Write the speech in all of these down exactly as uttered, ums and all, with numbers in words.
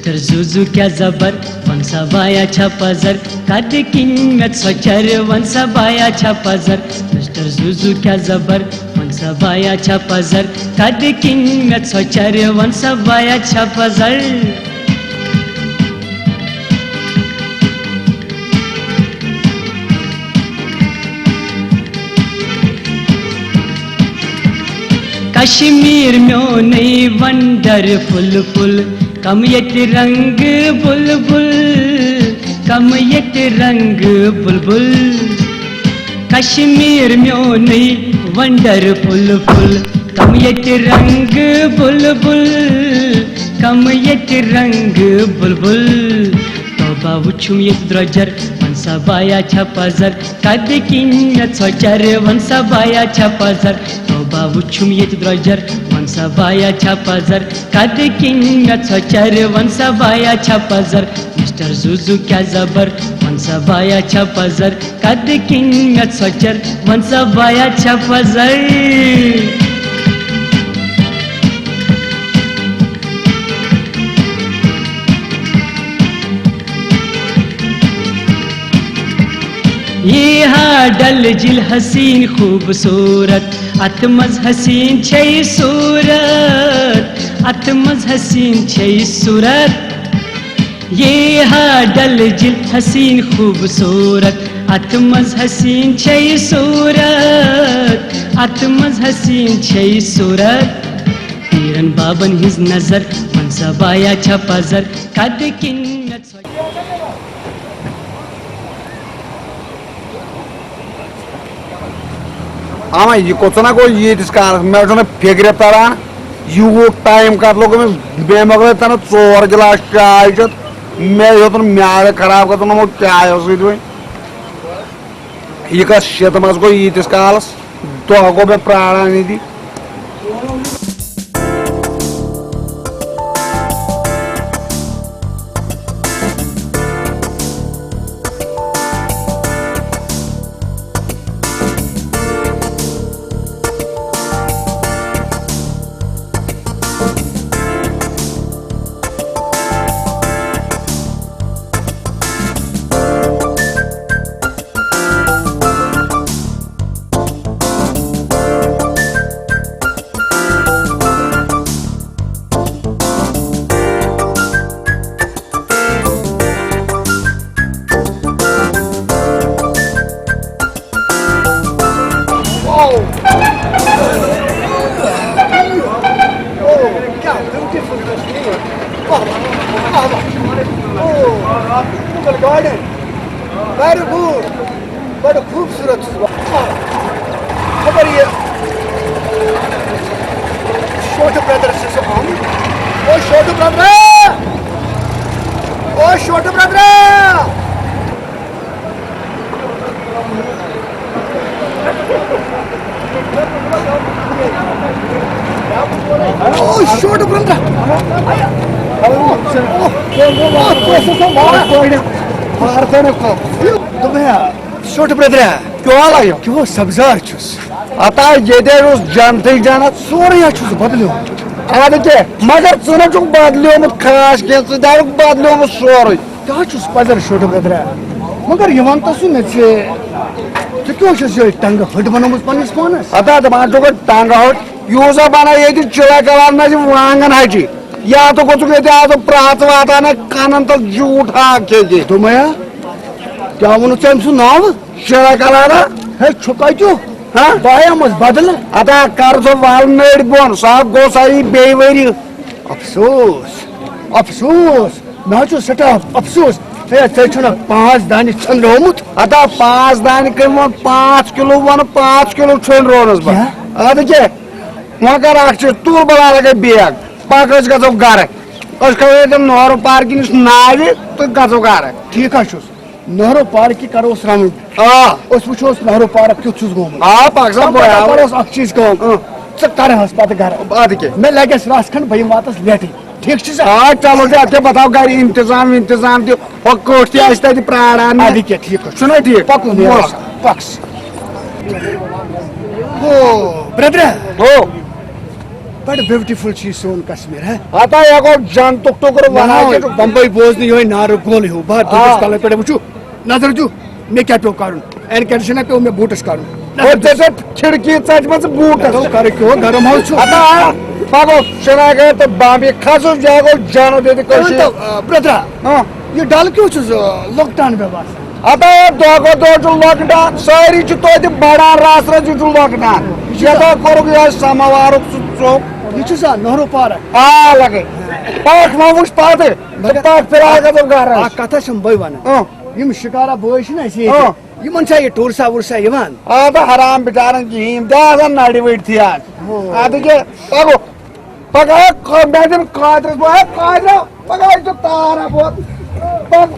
Mister زوٗزوٗ کیٛاہ زبر، وَن سا بایا چھا پَزر؟ کَتہِ کِنۍ مےٚ ژھۄچَر، وَن سا بایا چھا پَزر؟ مِسٹر زوٗزوٗ کیٛاہ زبر، وَن سا بایا چھا پَزر؟ کَتہِ کِنۍ مےٚ ژھۄچَر، وَن سا بایا چھا پَزر؟ کشمیر میونُے ونڈرفل پھُل، کم ییٚتہِ رنگ بلبل، کم ییٚتہِ رنگ بلبل۔ کشمیر میونُے ونڈرفل پھُل، کم ییٚتہِ رنگ بلبل، کم ییٚتہِ رنگ بلبل۔ توبہ وُچھُم ییٚتہِ درۄجر، وَن سا بایا چھا پزر؟ کَتہِ کِنۍ مےٚ ژھۄچر، وَن سا بایا چھا پزر؟ توبہ وُچھُم ییٚتہِ درۄجر، وَن سا بایا چھا پزر؟ کَتہِ کِنۍ مےٚ ژھۄچر، وَن سا بایا چھا پزر؟ مِسٹر زوٗزوٗ کیٛاہ زبر، وَن سا بایا چھا پزر؟ کَتہِ کِنۍ مےٚ ژھۄچر، وَن سا بایا چھا پزر؟ یہ ہا ڈل جل حسین خوبصورت، اتھ منٛز حسین چھے صورت، اتھ منٛز حسین چھے صورت۔ یہ ہا ڈل جل حسین خوبصورت، اتھ منٛز حسین چھے صورت، اتھ منٛز حسین چھے صورت۔ پیرن بابن ہٕنٛز نظر، وَن سا بایا چھا پزر؟ کَتہِ کِنۍ مےٚ ژھۄ- اما، یہِ کوٚت ژٕ نا گوٚو ییٖتِس کالس؟ مےٚ چھُنہٕ فِکرِ تران، یوٗت ٹایم کتھ لوٚگ أمِس؟ مےٚ مۄکلٲے تنہٕ ژور گلاس چاے چٮ۪تھ، مےٚ ہیوٚتُن میادٕ خراب گژھُن یِمو چایو سۭتۍ وۄنۍ۔ یہِ کتھ شیٖتہٕ منٛز گوٚو ییٖتِس کالس؟ دۄہ گوٚو مےٚ پراران ییٚتی۔ Very good. بڑٕ خوٗبصوٗرت چھُس بہٕ۔ خبر یہِ شوٹہٕ برٛدر چھُ سُہ آمُت۔ او شوٹہٕ برٛدرا! او شوٹہٕ برٛدرا! او شوٹہٕ برٛدرا! دوٚپمَے ہا، شوٹہٕ برٛدرا! کیٛاہ لایو؟ کیٛاہ سبزار چھُس؟ ہتا ییٚتہِ اوس جنتٕے جنت۔ سورُے ہا چھُس بدلیومُت۔ اَدٕ کیٛاہ؟ مگر ژٕ نہ چھُکھ بدلیومُت خاص کینٛہہ، ژٕ تہِ ہا چھُکھ بدلیومُت سورُے۔ کیٛاہ چھُس پزر شوٹہٕ بدرا؟ مگر یہِ وَن تہٕ ژٕ مےٚ، ژےٚ، ژٕ کیٛاہ چھُس یِہوٚے ٹنٛگہٕ ۂٹ بنٲومٕژ پنٛنِس پانَس؟ ہتا دَپان چھُکھ ٹنٛگہٕ ۂٹ، یوٗزا بنان ییٚتہِ چِلَے کلان منٛز یِم وانٛگن ہَچہِ۔ یا تہٕ گوٚژھُکھ ییٚتہِ آسُن پرٛاژھ واتان کَنَن تَل زیوٗٹھ ہاکھ کھیٚیہِ۔ دوٚپمَے ہا، کیٛاہ ووٚنُتھ ژےٚ أمۍ سُنٛد ناو؟ شیرا کلارا۔ ہے، چھُ کَتہِ؟ ہا؟ بہٕ آیومَس بدلہٕ۔ اَدا کَر ژٕ وَل نٔرۍ بۄن، سُہ ہا گوٚو سا یی بیٚیہِ ؤری۔ افسوس، افسوس، مےٚ حظ چھُ سٮ۪ٹھاہ افسوس۔ ہے، ژےٚ چھُنہ پانٛژھ دانہِ ژھٔنٛدرومُت۔ اَدا پانٛژھ دانہِ کٔمۍ ووٚن؟ پانٛژھ کِلوٗ ووٚن، پانٛژھ کِلوٗ ژھٔنٛدروونَس بہٕ۔ کیٛاہ؟ اَدٕ کیٛاہ؟ وۄنۍ کر اکھ چیٖز، تُل بہٕ والہٕ گٔے بیگ، پکھ أسۍ گژھو گرٕ۔ أسۍ کھسو ییٚتٮ۪ن نہرو پارکہِ نِش ناوِ تہٕ گژھو گرٕ۔ ٹھیٖک حظ چھُس، نہرو پارکہِ کرو أسۍ راوُنٛڈ۔ آ۔ أسۍ وٕچھو أسۍ نہرو پارک کیُتھ چھُس گوٚمُت۔ آ، پکھ سا تَمہِ بہٕ پتہٕ آوُس۔ کرو أسۍ اکھ چیٖز کٲم۔ اۭں۔ ژٕ کر حظ پتہٕ گرٕ۔ اَدٕ کیٛاہ؟ مےٚ لگٮ۪س رژھ کھنٛڈ، بہٕ یِمہٕ واتس لیٹٕے۔ ٹھیٖک چھُ سا؟ آ، چلو، ژےٚ اَتھ کیٛاہ بتاو گرِ انتظام ونتظام تہِ۔ ہۄ کٔٹھ تہِ آسہِ تَتہِ پرٛاران مےٚ۔ اَدٕ کیٛاہ، ٹھیٖک حظ چھُ۔ چھُنہ ٹھیٖک؟ پَکُن، نیرو مۄکھ۔ سا، پَک سا۔ او، برٛدرا۔ او۔ بڑٕ بیوٹیفل چھُ یہِ سون کشمیر، ہا؟ ہتا یہِ گوٚو جنتُک ٹُکرٕ وَنان نہ، چھِ۔ بمبئی بوزنہٕ یِہوٚے نارٕ گول ہیوٗ۔ بہٕ ہا آ۔ دُنیاہَس تَلَے پٮ۪ٹھ وٕچھِو، نظر دِیِو، مےٚ کیٛاہ پیوٚو کَرُن؟ ایر کنڈیشنہ پیوٚو مےٚ بوٗٹَس کَرُن۔ اور ژےٚ چھےٚ کھِڑکی ژَجمَژٕ بوٗٹَس۔ مےٚ دوٚپ، کَرٕ کیٛاہ، گرم حظ چھُ۔ ہتا آ، پَگہٕ سرینگر تہٕ بامبے کھسو، یہِ گوٚو جنت ییٚتہِ ژٕ ؤنۍ کٔشیٖرِ۔ تو، آ، برٛدرا، ہاں۔ یہِ ڈل کیُتھ چھُ، آ، لۄکٹان مےٚ باسان۔ ہتا ہے، دۄہ کھۄتہٕ دۄہ چھُ لۄکٹان، سٲری چھِ توتہِ بڑان، رژھ رژھ یہِ چھُ لۄکٹان۔ یہِ چھُ یتھا کوٚرُکھ یِہوٚے سماوارُک سُہ ژوٚپ۔ یہِ چھُ سا نہرو پارک؟ آ، لگے۔ پکھ ما وٕچھ پتہٕ، مگر تہٕ پکھ فِلحال گژھو گرس۔ اکھ کتھا چھَم بٔے ونان۔ اۭں۔ یِم شکارا بٲے چھِنہ اَسہِ ییٚتہِ، اۭں۔ یِمن چھا یہِ ٹوٗرسا ووٗرسا یِوان؟ آ، تہٕ حرام بِچارن کِہیٖنۍ، تہِ آسان نرِ ؤٹھۍ تھی آز۔ ہو۔ ادٕ کیٛاہ، پکو۔ پگاہ کھ-، مےٚ دِن قادرس بہٕ، ہے قادرا، پگاہ چھُ تار اپور۔ پگ-،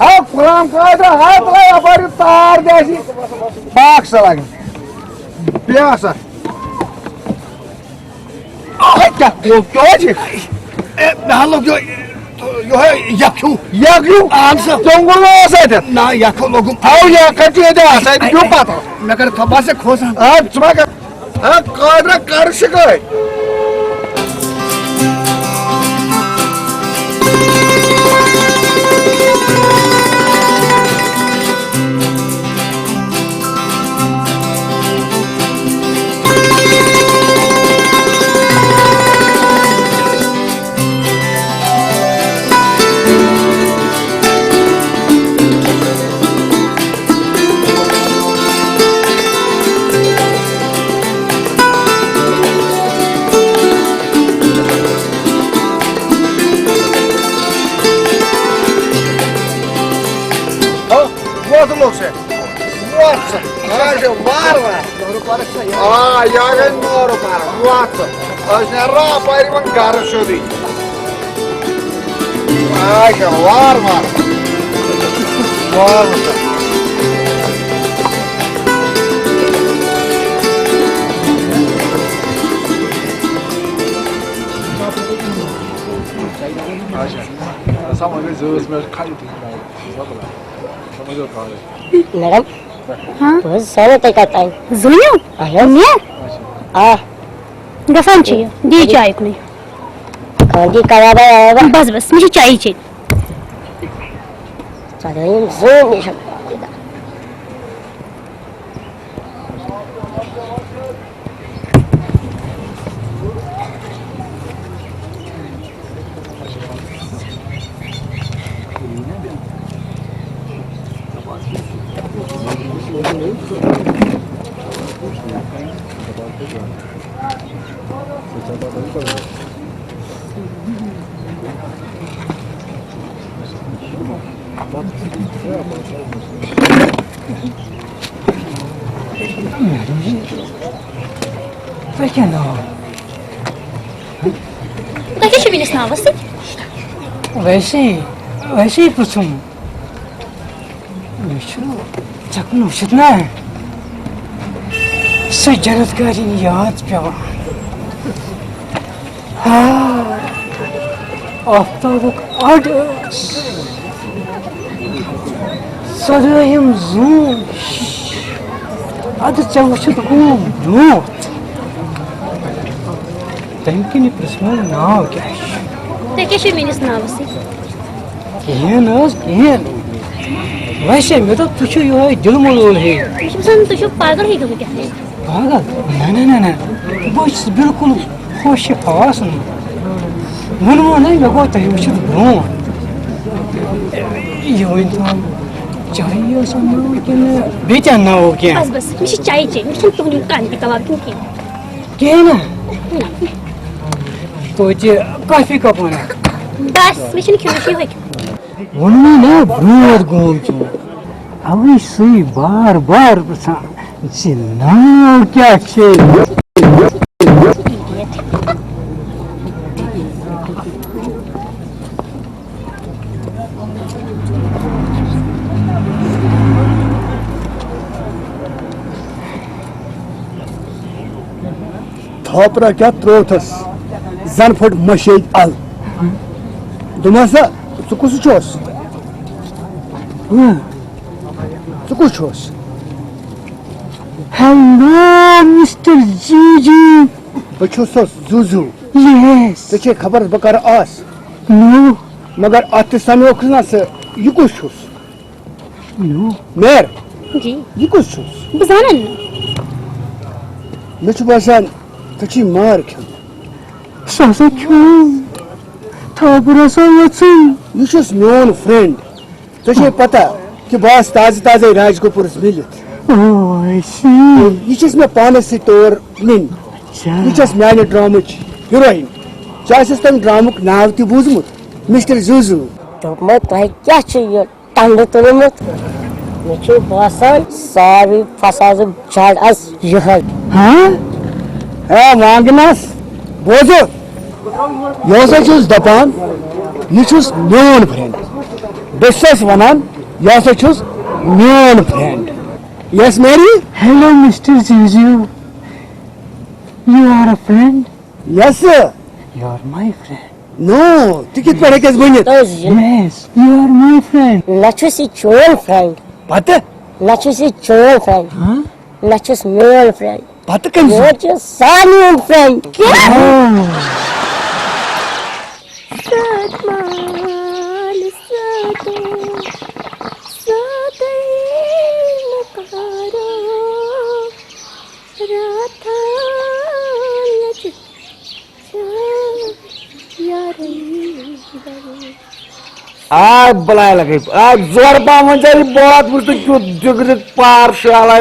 ہے غلام قادرا، ہے بہٕ یپٲرۍ یہِ تار دِ اَسہِ۔ باکھ سا لگن۔ بیٚیہِ ہسا۔ ہے کیٛاہ گوٚو؟ کیٛاہ چھِ؟ اے، مےٚ ہا لوٚگ یہِ، یِہوٚے یَکھ ہیوٗ۔ یَکھ ہیوٗ؟ اَہَن سا۔ توٚنٛگُل ما اوس اَتٮ۪تھ؟ نہ، یَکھ ہیوٗ لوٚگُم۔ ہاو یَکھ ہا چھُ ییٚتہِ آسان، اَتہِ پیوٚو پَتہٕ۔ مےٚ کَرِ تھپھ، بہٕ آسہٕ کھوژان۔ اَدٕ ژٕ ما کَر۔ ہا، قادرا، کر شِکٲرۍ۔ ہو، ووت لوٚگ سا۔ ووت سا۔ اچھا، وار وار۔ نہرو پارک چھا یہِ؟ آ، یہِ گٔے نہرو پارک۔ ووت سا۔ أسۍ نیرو اپٲرۍ وۄنۍ گرٕ سیوٚدُے۔ اچھا، وار وار۔ وار وار۔ اچھا۔ سا وۄنۍ گٔے زٕ ٲس مےٚ کھالِتھ۔ میڈم، ہاں؟ بہٕ حظ زانو تۄہہِ کَتہِ تام۔ زٲنِو؟ اَہَن حظ۔ مےٚ؟ آ۔ گژھان چھِ یہِ۔ دِ چاے کُنُے۔ خانٛدی کبابا وبابا۔ بس، بس، مےٚ چھِ چایی چیٚنۍ۔ ژٕ ہا یِم زٲنۍ مےٚ چھِ۔ تۄہہِ کیٛاہ ناو؟ تۄہہِ کیٛاہ چھُ میٛٲنِس ناوَس سۭتۍ؟ ویسے، ویسے پرٛژھُم۔ مےٚ چھُ ژےٚ کُن وٕچھِتھ نا سۄ جنت کالِنۍ یاد پٮ۪وان۔ آ، آفتابُک اَڈ ٲس۔ ژۄدٲہِم زوٗن۔ اَدٕ ژےٚ وٕچھِتھ گوٚو برٛونٛٹھ۔ تَمہِ کِنۍ پرٛژھ مےٚ ناو کیٛاہ چھُ؟ تُہۍ کیٛاہ چھِو میٛٲنِس ناوَس سۭتۍ؟ کِہیٖنۍ نہٕ حظ، کِہیٖنۍ۔ ویسے مےٚ دوٚپ، تُہۍ چھِو یِہوٚے دِلہٕ مۄلوٗل ہیوٗ۔ مےٚ چھُ باسان، تُہۍ چھِو پاگلٕے گٔمٕتۍ اَتھ۔ پاگل؟ نہ، نہ، نہ، نہ۔ بہٕ چھُس بِلکُل ہوشہِ فاس نہٕ۔ ووٚنمو نَے، مےٚ گوٚو تۄہہِ وٕچھِتھ برونٛٹھ۔ یہِ ؤنۍ تو، چاہے یہِ اوس اَنناوُن کِنہٕ بیٚیہِ تہِ اَنناوو کینٛہہ؟ بس، بس، مےٚ چھِ چایہِ چیٚنۍ، مےٚ چھُنہٕ تُہُنٛد یہِ کانٛہہ تہِ کباب کھیوٚن کینٛہہ۔ کِہیٖنۍ نا؟ توتہِ کافی کپ اَنہ۔ بس، مےٚ چھُنہٕ کھیوٚن، مےٚ چھُ یِہوٚے کھیوٚن۔ ووٚنمُے نا برونٛٹھ گوم چھُ۔ اَوَے سُے بار بار پرٛژھان زِ ناو کیٛاہ چھے؟ تھاپرا کیٛاہ ترٛووتھس؟ زن پھٔٹ مشیٖد ال۔ دوٚپمس، "ژٕ کُس چھُس؟ ژٕ کُس چھُس؟" ہیلو، مسٹر جی جی۔ بہٕ چھُس سُہ زوٗ زوٗ۔ Yes. ژےٚ چھے خبر بہٕ کَرٕ آس۔ No. مگر اَتھ تہِ سَمیوکھ نا ژٕ، یہِ کُس چھُس؟ No. میر، جی۔ یہِ کُس چھُس؟ بہٕ زانَن نہٕ۔ مےٚ چھُ باسان، ژےٚ چھُے مار کھیوٚن۔ سُہ ہسا کھیوٚن۔ تھاو بہٕ رَسا یَژھٕے۔ یہِ چھُس میون friend۔ ژےٚ چھے پتہ کہِ بہٕ آس تازٕ تازَے راج کپوٗرَس مِلِتھ۔ Oh, I see. یہِ چھَس مےٚ پانَس سۭتۍ تور نِنۍ۔ اچھا۔ یہِ چھَس میٛانہِ ڈرٛامٕچ heroine۔ ژےٚ آسٮ۪س تَمہِ ڈرٛامُک ناو تہِ بوٗزمُت، مسٹر زوٗ زوٗ۔ دوٚپمَے، تۄہہِ کیٛاہ چھُ یہِ ٹنٛڈٕ تُلمُت؟ مےٚ چھُ باسان، ساروی فسادُک جڑ آسہِ یِہوٚے۔ ہاں؟ ہے وانگنس، بوزو، یہِ ہسا چھُس دپان، یہِ چھُس میون friend۔ بہٕ چھُسَس ونان، یہِ ہسا چھُس میون friend۔ Yes, Mary? Hello, mister زیزو۔ You are a friend? Yes, sir. You are my friend. No, تہِ کِتھ پٲٹھۍ ہیٚکٮ۪س ؤنِتھ؟ Yes, you are my friend. نہ چھُس یہِ چون friend۔ پتہٕ؟ نہ چھُس یہِ چون friend۔ ہاں؟ نہ چھُس میون friend۔ پتہٕ کٔمۍ سُنٛد؟ یہِ چھُ سانیُن friend۔ کیٛاہ؟ آ۔ سَتھ مال سَتو، سَتَے مُکارو، راتھا مےٚ چھِ آ بلاے لگے، آ زور پاوان چاہیے بہت وچھ تو کیُتھ جگرک پار شالا۔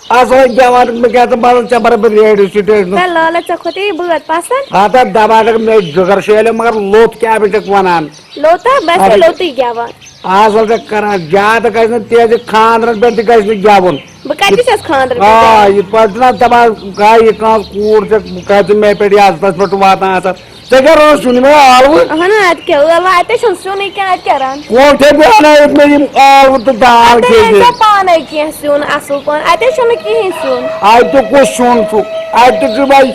اصل گٮ۪وان، مےٚ کیٛاہ ژٕ باسان ژےٚ بنہٕ بہٕ ریڈیو سٹیشنس؟ ہے لالہ، ژےٚ کھوٚتٕے یہِ بٲتھ پسند۔ ہتا دپان چھکھ مےٚ جگر شیلے، مگر لوٚت کیٛاہ مےٚ چھکھ ونان؟ لوٚت ہا، بس اَدٕ لوٚتُے گٮ۪وان۔ آز حظ چھکھ کران زیادٕ، گژھِ نہٕ تیزِ خاندرن پٮ۪ٹھ تہِ گژھِ نہٕ گٮ۪وُن۔ بہٕ کتہِ چھَس خاندرن پٮ۪ٹھ آ، گٮ۪وان؟ یہِ پٲٹھۍ چھُنہ دپان، گاے یہِ کانٛہہ کوٗر چھےٚ، کتہِ مےٚ پٮ۪ٹھ یہِ عزتس پٮ۪ٹھ واتان آسان۔ ژےٚ کیٛاہ رٲژ سیُن یِمے ٲلوٕ؟ اہن، اتہِ کیٛاہ ٲلوٕ؟ اتہِ چھُنہٕ سیُنٕے کینٛہہ، اتہِ کیٛاہ رنہٕ؟ کوٹھے بیٚہنٲیِتھ مےٚ یِم ٲلوٕ تہٕ دال اتہِ کھیٚتھ رٔنۍ مےٚ۔ ژےٚ پانے کینٛہہ سیُن اصل پٲٹھۍ، اتہِ چھُنہٕ کِہیٖنۍ سیُن۔ اتہِ تہِ کُس سیُن چھُ؟ اتہِ تہِ چھُ وۄنۍ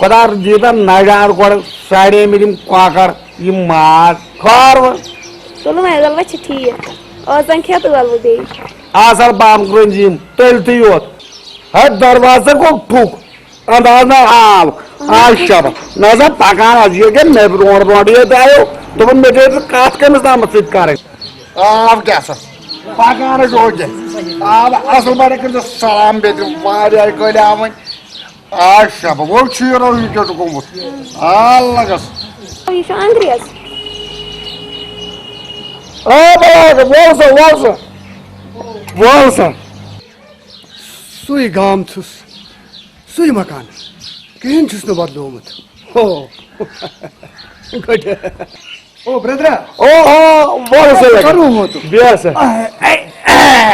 خۄدا دیٖتن نجار گۄڈٕ ساڑے مےٚ یِم کۄکر، یِم ماز، کھار وۄنۍ۔ تُلہٕ وۄنۍ ٲلوٕ چھِ ٹھیٖک، ٲسن کھٮ۪تھ ٲلوٕ بیٚیہِ۔ آسان بام گرٛنٛجہِ یِم تٔلۍ تھٕے یوت۔ ہے دروازٕ گوٚو ٹھُک۔ انداز نہ آو۔ آز شب نہ سا پکان، از یہِ کیٛاہ مےٚ برونٛٹھ برونٛٹھ ییٚتہِ آیو۔ دوٚپُن، مےٚ چھِ أمِس کتھ کٔمِس تامَتھ سۭتۍ کرٕنۍ۔ آو کیٛاہ سا؟ پکان ٲسۍ اوکے۔ آو اصل پٲٹھۍ کٔرۍزِ سلام بیٚیہِ تہِ واریاہ کٲلۍ آو وۄنۍ۔ آ شب، وۄنۍ چھُ یہِ روزُن کیٛاہ چھُ گوٚمُت؟ آ لگس۔ یہِ چھُ انگریز۔ آ بلاے، وَل سا، وَل سا۔ وَل سا۔ سُے گام چھُس، سُے مکان، کِہیٖنۍ چھُس نہٕ بدلومُت۔ ہو۔ گۄڈٕ۔ او برٛدرا۔ او، او، وَل سا لگہِ۔ کَرُن ووتُم۔ بیٚہہ سا۔ آ، اے، اے۔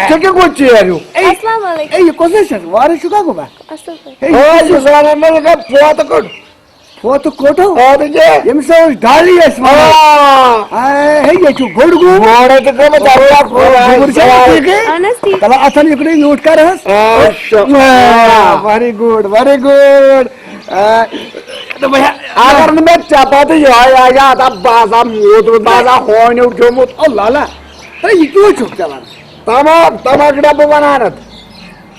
ژےٚ کیٛاہ گوٚو ژیر ہیوٗ؟ اے، السلام علیکم۔ اے، یہِ کۄس حظ چھَس؟ وارٕ چھُکھا گوٚبا؟ اَصٕل پٲٹھۍ۔ ہے، آ، یہِ یہِ چھُ زانان مےٚ لگان فوتہٕ کوٚت؟ فوتہٕ کوٚت ہو؟ آ، تہٕ کیٛاہ؟ ییٚمِس اوس ڈالی اَسہِ وَنان۔ آ۔ آ، ہے، یہِ چھُ گوٚڑ گوٚو۔ گوٚڑ تہِ گوٚو، مےٚ ژےٚ ووٚن اَکھ گوٚڑ گوٚو، گوٚڑ چھُ چھُ ٹھیٖکٕے۔ اَہَن حظ، ٹھیٖک۔ تَلہٕ اَتھَن یُکنُے میوٗٹھ کَر حظ۔ آ، شُکریہ۔ آ، very good، very good۔ آ، دوٚپمَے، اگر نہٕ مےٚ ژےٚ پَتہٕ یِہوٚے آسہِ ہا، دَپ بہٕ آسہٕ ہا موٗدمُت، بہٕ آسہٕ ہا ہونیُک کھیوٚمُت۔ او لالا، ہے، یہِ کیٛاہ چھُکھ ژےٚ وَنان؟ تماک، تماک ڈبہٕ بنان اتھ۔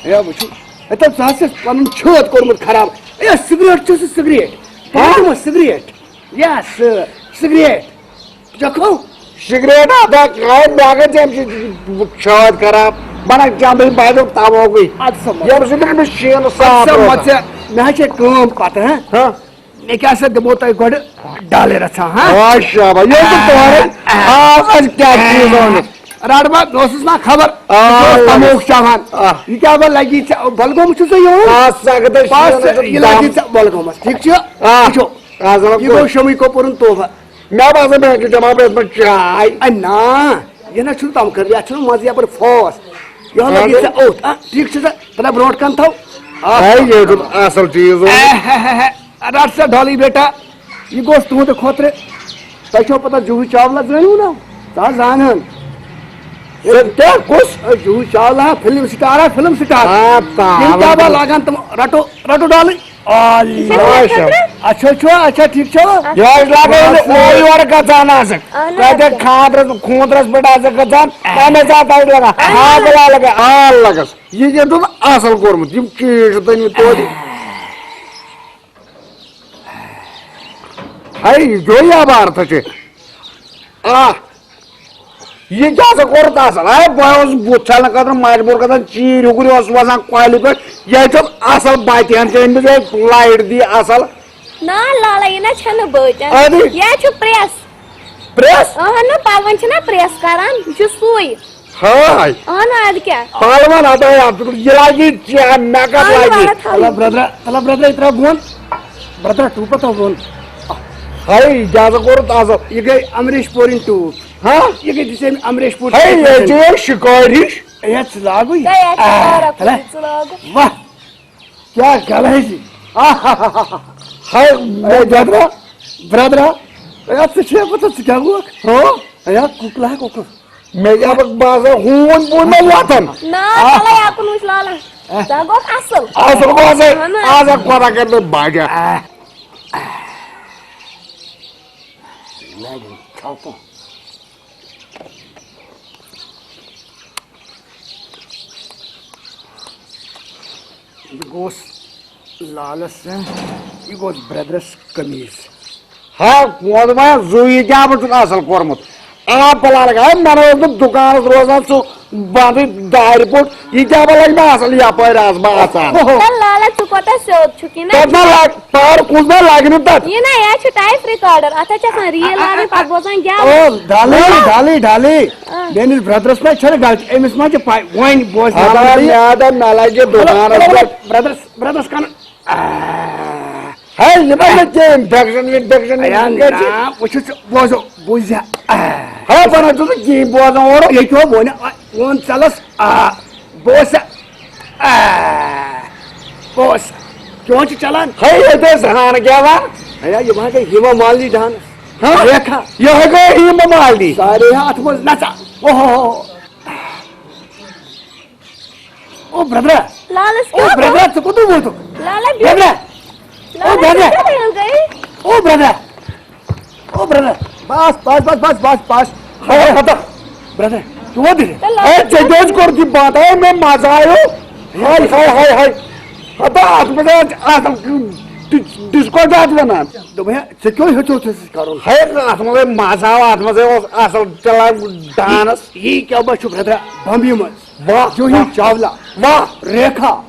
ہے، وٕچھِو، ہے، تہٕ ژٕ حظ چھَس پنُن چھٲت کوٚرمُت خراب۔ ہے، سگریٹ چھُ سُہ سگریٹ۔ ہا؟ تماک چھُ سگریٹ۔ یس، سگریٹ۔ چکھو؟ سگریٹ ہا، دا، ہے، مےٚ گژھِ اَمہِ سۭتۍ چھٲت خراب۔ بنان چندٕے باسیو تماکُے۔ اَدٕ سا، مۄکھ۔ ییٚمہِ سۭتۍ نہٕ مےٚ شیٖنہٕ اَدٕ صاف سا، روزان۔ مۄکھ ژےٚ، مےٚ حظ چھے کٲم پتہٕ، ہا؟ ہا؟ مےٚ کیٛاہ سا دِمو تۄہہِ گۄڈٕ ڈالر رژھا، ہا؟ آ، شاباش، ییٚلہِ تہٕ تورٕ آ۔ آو اَسہِ کیٛاہ چیٖز اوٚنُتھ۔ رَٹہٕ بہٕ، مےٚ اوسُس نا خبر، آ، ژٕ اوس تموک چٮ۪وان۔ آ۔ یہِ کیٛاہ وۄنۍ لگی ژےٚ، بۄلگوم چھُ ژےٚ یُن؟ آ، سۄ گٔے تۄہہِ بس، شیٖنہٕ یہِ لگی دم۔ ژےٚ بۄلگومس، ٹھیٖک چھُ؟ آ۔ وٕچھو، آ، ضرب یہِ گوٚو گوٚو۔ شوٚمٕے کۄپُرُن تحفہٕ۔ مےٚ باسان، مےٚ ہیٚکہِ جمع پرٛٮ۪تھ منٛز چاے۔ اے نا، یہِ نہ چھُنہٕ تَم کٔرِتھ، یَتھ چھُنہٕ منٛزٕ یَپٲرۍ فاس۔ یِہوٚے لگی اَدٕ۔ ژےٚ اوٚتھ، آ، ٹھیٖک چھُ سا؟ تَلہ برونٛٹھ کَنہِ تھاو۔ آ۔ اے، یہِ دیُت اَصٕل چیٖز اوٚن۔ اے، ہے، ہے، ہے۔ رٹ سا ڈالی بیٹا، یہِ گوٚژھ تُہنٛدِ خٲطرٕ۔ تۄہہِ چھو پتہ جوٗہی چاولہ زٲنِو نا؟ ژٕ حظ زانہٕ ہن۔ سُہ کیٛاہ؟ کُس؟ اے، جوٗہی چاولہ ہا، فلم سٹار ہا، فلم سٹار۔ آ، تا، تِم کیٛاہ با لاگان تِم؟ رٹو، رٹو ڈالٕے۔ آ، یہِ چھا تُہنٛدِ خٲطرٕ؟ اچھا چھُ، اچھا ٹھیک چھو۔ یہِ حظ لاگو نہٕ اورٕ یورٕ گژھان آسان۔ اہن حظ۔ تتہِ خاندرس، خوٗندرس پٮ۪ٹھ آسان گژھان، تمے ساتہٕ آسہِ لگان۔ اہن حظ۔ ہا، بلا لگان، آل لگس۔ یہِ کیٛاہ دوٚپ اصل کوٚرمُت، یِم چیٖز چھِ تٔمۍ توتہِ۔ ہاے، یہِ گوٚو یہِ عبارتہٕ چھِ۔ آ، یہِ کیٛاہ سا کوٚرُتھ اَصٕل؟ ہاے، بہٕ اوسُس بُتھ چھَلنہٕ خٲطرٕ مجبوٗر گژھان، چیٖرۍ ہُکُر اوس وَسان کۄلہِ پٮ۪ٹھ۔ یہِ چھُ اَصٕل بَتہِ ہَن چھِ أمِس یہِ لایٹ دی اَصٕل۔ نا لالا، یہِ نہ چھَنہٕ بٲتۍ۔ اَدٕ؟ یہِ چھُ پرٛٮ۪س۔ پرٛٮ۪س؟ اَہَن نہٕ، پَلوَن چھِنہ پرٛٮ۪س کَران، یہِ چھُ سُے۔ ہاے۔ اَہَن، اَدٕ کیٛاہ؟ پَلوَن ہَتاے اَتھ، یہِ لَگہِ ژےٚ، مےٚ کَتھ اَہَن، لَگہِ؟ وَلہٕ تھاو تَلہ یہِ۔ برٛدرا، تَلہ برٛدرا، یہِ ترٛاو بۄن۔ برٛدرا، ٹوٗپَہ تھاو بۄن۔ ہاے، اِجازت کوٚرُتھ اَصٕل۔ یہِ گٔے اَمریش پوٗرِن ٹوٗپ۔ ہاں؟ یہِ گٔے دِژ أمۍ اَمریش پوٗرِن ہاے، ٹوٗپ۔ یہِ چھُ شِکٲرۍ ہِش۔ ہے، ژٕ لاگُے۔ گٔے اَسہِ آ، شِکارا تَلہ۔ کُلۍ، ژٕ لاگُ۔ واہ۔ کیٛاہ گلہٕ ہے چھِ؟ آہاہاہا۔ ہاے، مےٚ برٛدرا، برٛدرا، ہے، ژٕ چھےٚ پَتہ ژٕ کیٛاہ گوٚکھ؟ ہو؟ ہے، کُکلا، کُکُل۔ مےٚ کیٛاہ بہٕ باسان، ہوٗن بوٗن مےٚ وۄتھان۔ نا، آہ۔ تَلَے اَکُن وٕچھ لالا۔ آہ۔ ژٕ گوٚکھ اَصٕل۔ اَصٕل گوٚو اَصٕل۔ اَہَن حظ۔ آز ہا کوتاہ کَرِ مےٚ بجا۔ آہ۔ یہِ گوٚژھ لالَس، یہِ گوٚژھ برٛدرَس قمیٖض۔ ہا، ووٚن ما زُو یہِ کیٛاہ بہٕ چھُس اَصٕل کوٚرمُت؟ آ، بہٕ لَڑکہٕ، ہے، مےٚ نہ اوس نہٕ دُکانَس روزان سُہ بَنٛدٕے دارِ پوٚٹ، یہِ کیٛاہ بہٕ لَگہِ مےٚ اَصٕل یَپٲرۍ آسہٕ بہٕ اَژان۔ اوہو۔ ہے لالا، ژٕ کوتاہ سیوٚد چھُکھ، یہِ نا تَتھ ما لَگ-، پَر کُس ما لَگہِ نہٕ تَتھ؟ یہِ نا، یہِ حظ چھُ ٹیپ ریکارڈر، اَتھ حظ چھِ آسان ریٖل لاگٕنۍ، پَتہٕ بوزان گٮ۪وُن۔ او، ڈالی، آ۔ ڈالی، ڈالی۔ آ۔ میٲنِس برٛدرس ما چھنہٕ غلطی، أمِس ما چھِ پاے، وۄنۍ بوز اَدا، مےٚ اَدا، مےٚ لگہِ دُکانس پٮ۪ٹھ۔ برٛدرس، برٛدرس کنہٕ۔ آ۔ ہے، یہِ ما چھِ کینٛہہ infection وِنفیکشن ایا یِم کَتہِ چھِ؟ نا، وٕچھِو ژٕ، بوزو، بوٗزِ۔ آ۔ ہے، بہٕ نہ چھُس نہٕ کِہیٖنۍ بوزان اورٕ۔ ییٚتہِ ہو وۄنۍ، آ، ووٚن ژَلس، آ، بوز سا۔ آ، بوز۔ چون چھُ چلان؟ ہے، ییٚتہِ ٲسۍ ہان گٮ۪وان۔ ہے، یہِ ما گٔے ہیما مالنی ڈانس؟ ہاں؟ ریکھا۔ یہِ ہے گٔے ہیما مالنی۔ سارے اَتھ منٛز نژان۔ اوہو۔ او برٛدرا۔ لالس او کیٛاہ برٛدرا، گوٚو؟ ژٕ کوٚت ووتُکھ؟ لالا بیوٗٹھ۔ برٛدرا۔ او لالس برٛدرا۔ کیٛاہ گٔے؟ او برٛدرا۔ او برٛدرا۔ بس، بس، بس، بس، بس، بس۔ ہے، ہتا۔ برٛدرا، چون دِلہِ۔ ہے، ژےٚ کیٛازِ کوٚرُتھ یہِ بنٛد؟ ہے، مےٚ مزٕ آیو۔ ہاے، ہاے، ہاے، ہاے۔ ہتا، اَتھ منٛز آسہِ اَصٕل ڈِس-، ڈِسکو چھِ اَتھ وَنان۔ دوٚپمَے، ژےٚ کیٛاہ ہیوٚتُتھ اَسہِ کَرُن؟ ہے، اَتھ منٛز ہے مزٕ آو، اَتھ منٛز ہے اوس اَصٕل چلان ڈانس۔ یی کیٛاہ ما چھُ برٛدرا بمبی منٛز؟ واہ، جوٗہی واہ۔ چاولہ۔ واہ۔ ریکھا۔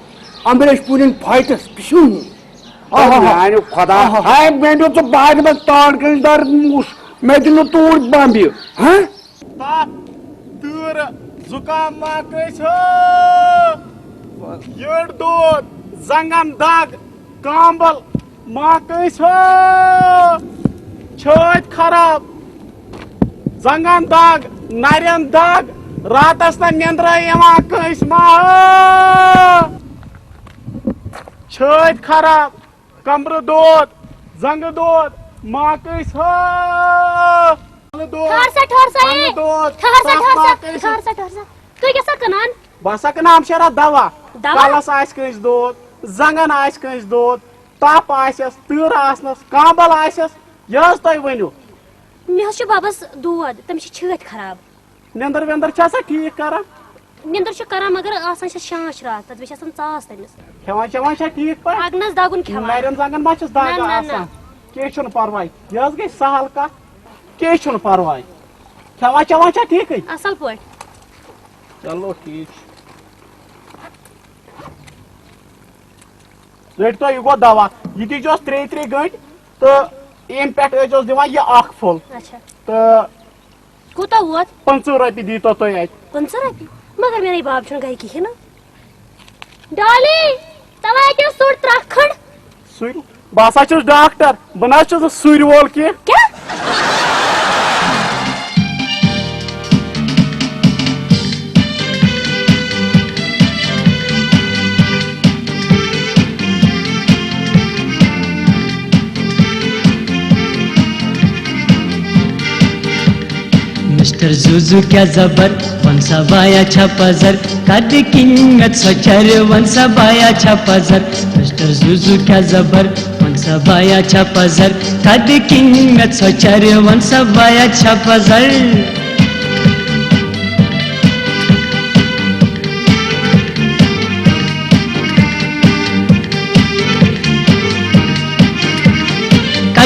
امبریش پوٗرِن فایٹس پِشوٗ۔ آہا۔ میانہِ خۄدا۔ آہا۔ ہاے، مےٚ نیوٗ ژٕ باغہٕ منٛز تاڑ کٔنۍ دار موٗس۔ مےٚ دِ نہٕ توٗرۍ بمبہِ۔ ہاں؟ تپھ، تۭرٕ، زُکام ما کٲنٛسہِ ہو؟ یٔڈ دود، زنٛگن دگ، کامبل ما کٲنٛسہِ ہو؟ چھٲتۍ خراب، زنٛگن دگ، نرٮ۪ن دگ، راتس نہٕ نیٚنٛدرے یِوان کٲنٛسہِ ما ہو؟ چھٲتۍ خراب، کمرٕ دود، زنٛگہٕ دود، ما کٲنٛسہِ ہو؟ کمرٕ دود، ٹھہر سا، ٹھہر سا، زنٛگہٕ اے۔ دود، ٹھہر سا، تپھ ٹھہر ما سا، کٲنٛسہِ؟ ٹھہر سا، ٹھہر سا۔ تُہۍ کیٛاہ سا کٕنان؟ بہٕ ہسا کٕنہٕ ہمشیرا دوا۔ دوا؟ کلس آسہِ کٲنٛسہِ دود، زنٛگن آسہِ کٲنٛسہِ دود، تپھ آسٮ۪س، تۭر آسنس، کامبل آسٮ۪س، یہِ حظ تُہۍ ؤنِو۔ مےٚ حظ چھُ ببس دود، تٔمِس چھِ چھٲتۍ خراب۔ نیٚنٛدٕر ویٚنٛدٕر چھا سا ٹھیٖک کران؟ نیٚنٛدٕر چھِ کران، مگر آسان چھِ شانٛش راتھ تَتھ، بیٚیہِ چھِ آسان ژاس تٔمِس۔ کھٮ۪وان چٮ۪وان چھا ٹھیٖک پٲٹھۍ؟ اَگنَس دَگُن کھٮ۪وان۔ نَرٮ۪ن زنٛگَن ما چھِس دَگ نہ، نہ، نہ۔ آسان؟ کینٛہہ چھُنہٕ پَرواے، یہِ حظ گٔے سَہَل کَتھ، کینٛہہ چھُنہٕ پَرواے۔ کھٮ۪وان چٮ۪وان چھا ٹھیٖکٕے؟ اَصٕل پٲٹھۍ۔ چلو ٹھیٖک چھُ۔ رٔٹۍ تو، یہِ گوٚو دوا، یہِ دیٖزیوس ترٛیٚیہِ ترٛیٚیہِ گٲنٛٹہِ تہٕ اَمہِ پٮ۪ٹھ ٲسۍزیوس دِوان یہِ اَکھ پھوٚل۔ اچھا۔ تہٕ کوٗتاہ ووت؟ پٕنٛژٕہ رۄپیہِ دیٖتو تُہۍ اَتہِ۔ پٕنٛژٕہ رۄپیہِ؟ مگر میٛانٕے باب چھُنہٕ گرِ کِہیٖنۍ نہٕ۔ ڈالی، ژٕ واتہِ سُر ترٛکھ کھنٛڈ۔ سُر؟ بہٕ ہسا چھُس ڈاکٹر، بہٕ نہ حظ چھُس نہٕ سُرۍ وول کینٛہہ۔ کیٛاہ؟ مسٹر زوزو کیا زبر، ون سا بایا چھا پزر، کد کنگ مت سچر، ون سا بایا چھا پزر۔ مسٹر زوزو کیا زبر، ون سا بایا چھا پزر، کد کنگ مت سچر، ون سا بایا چھا پزر۔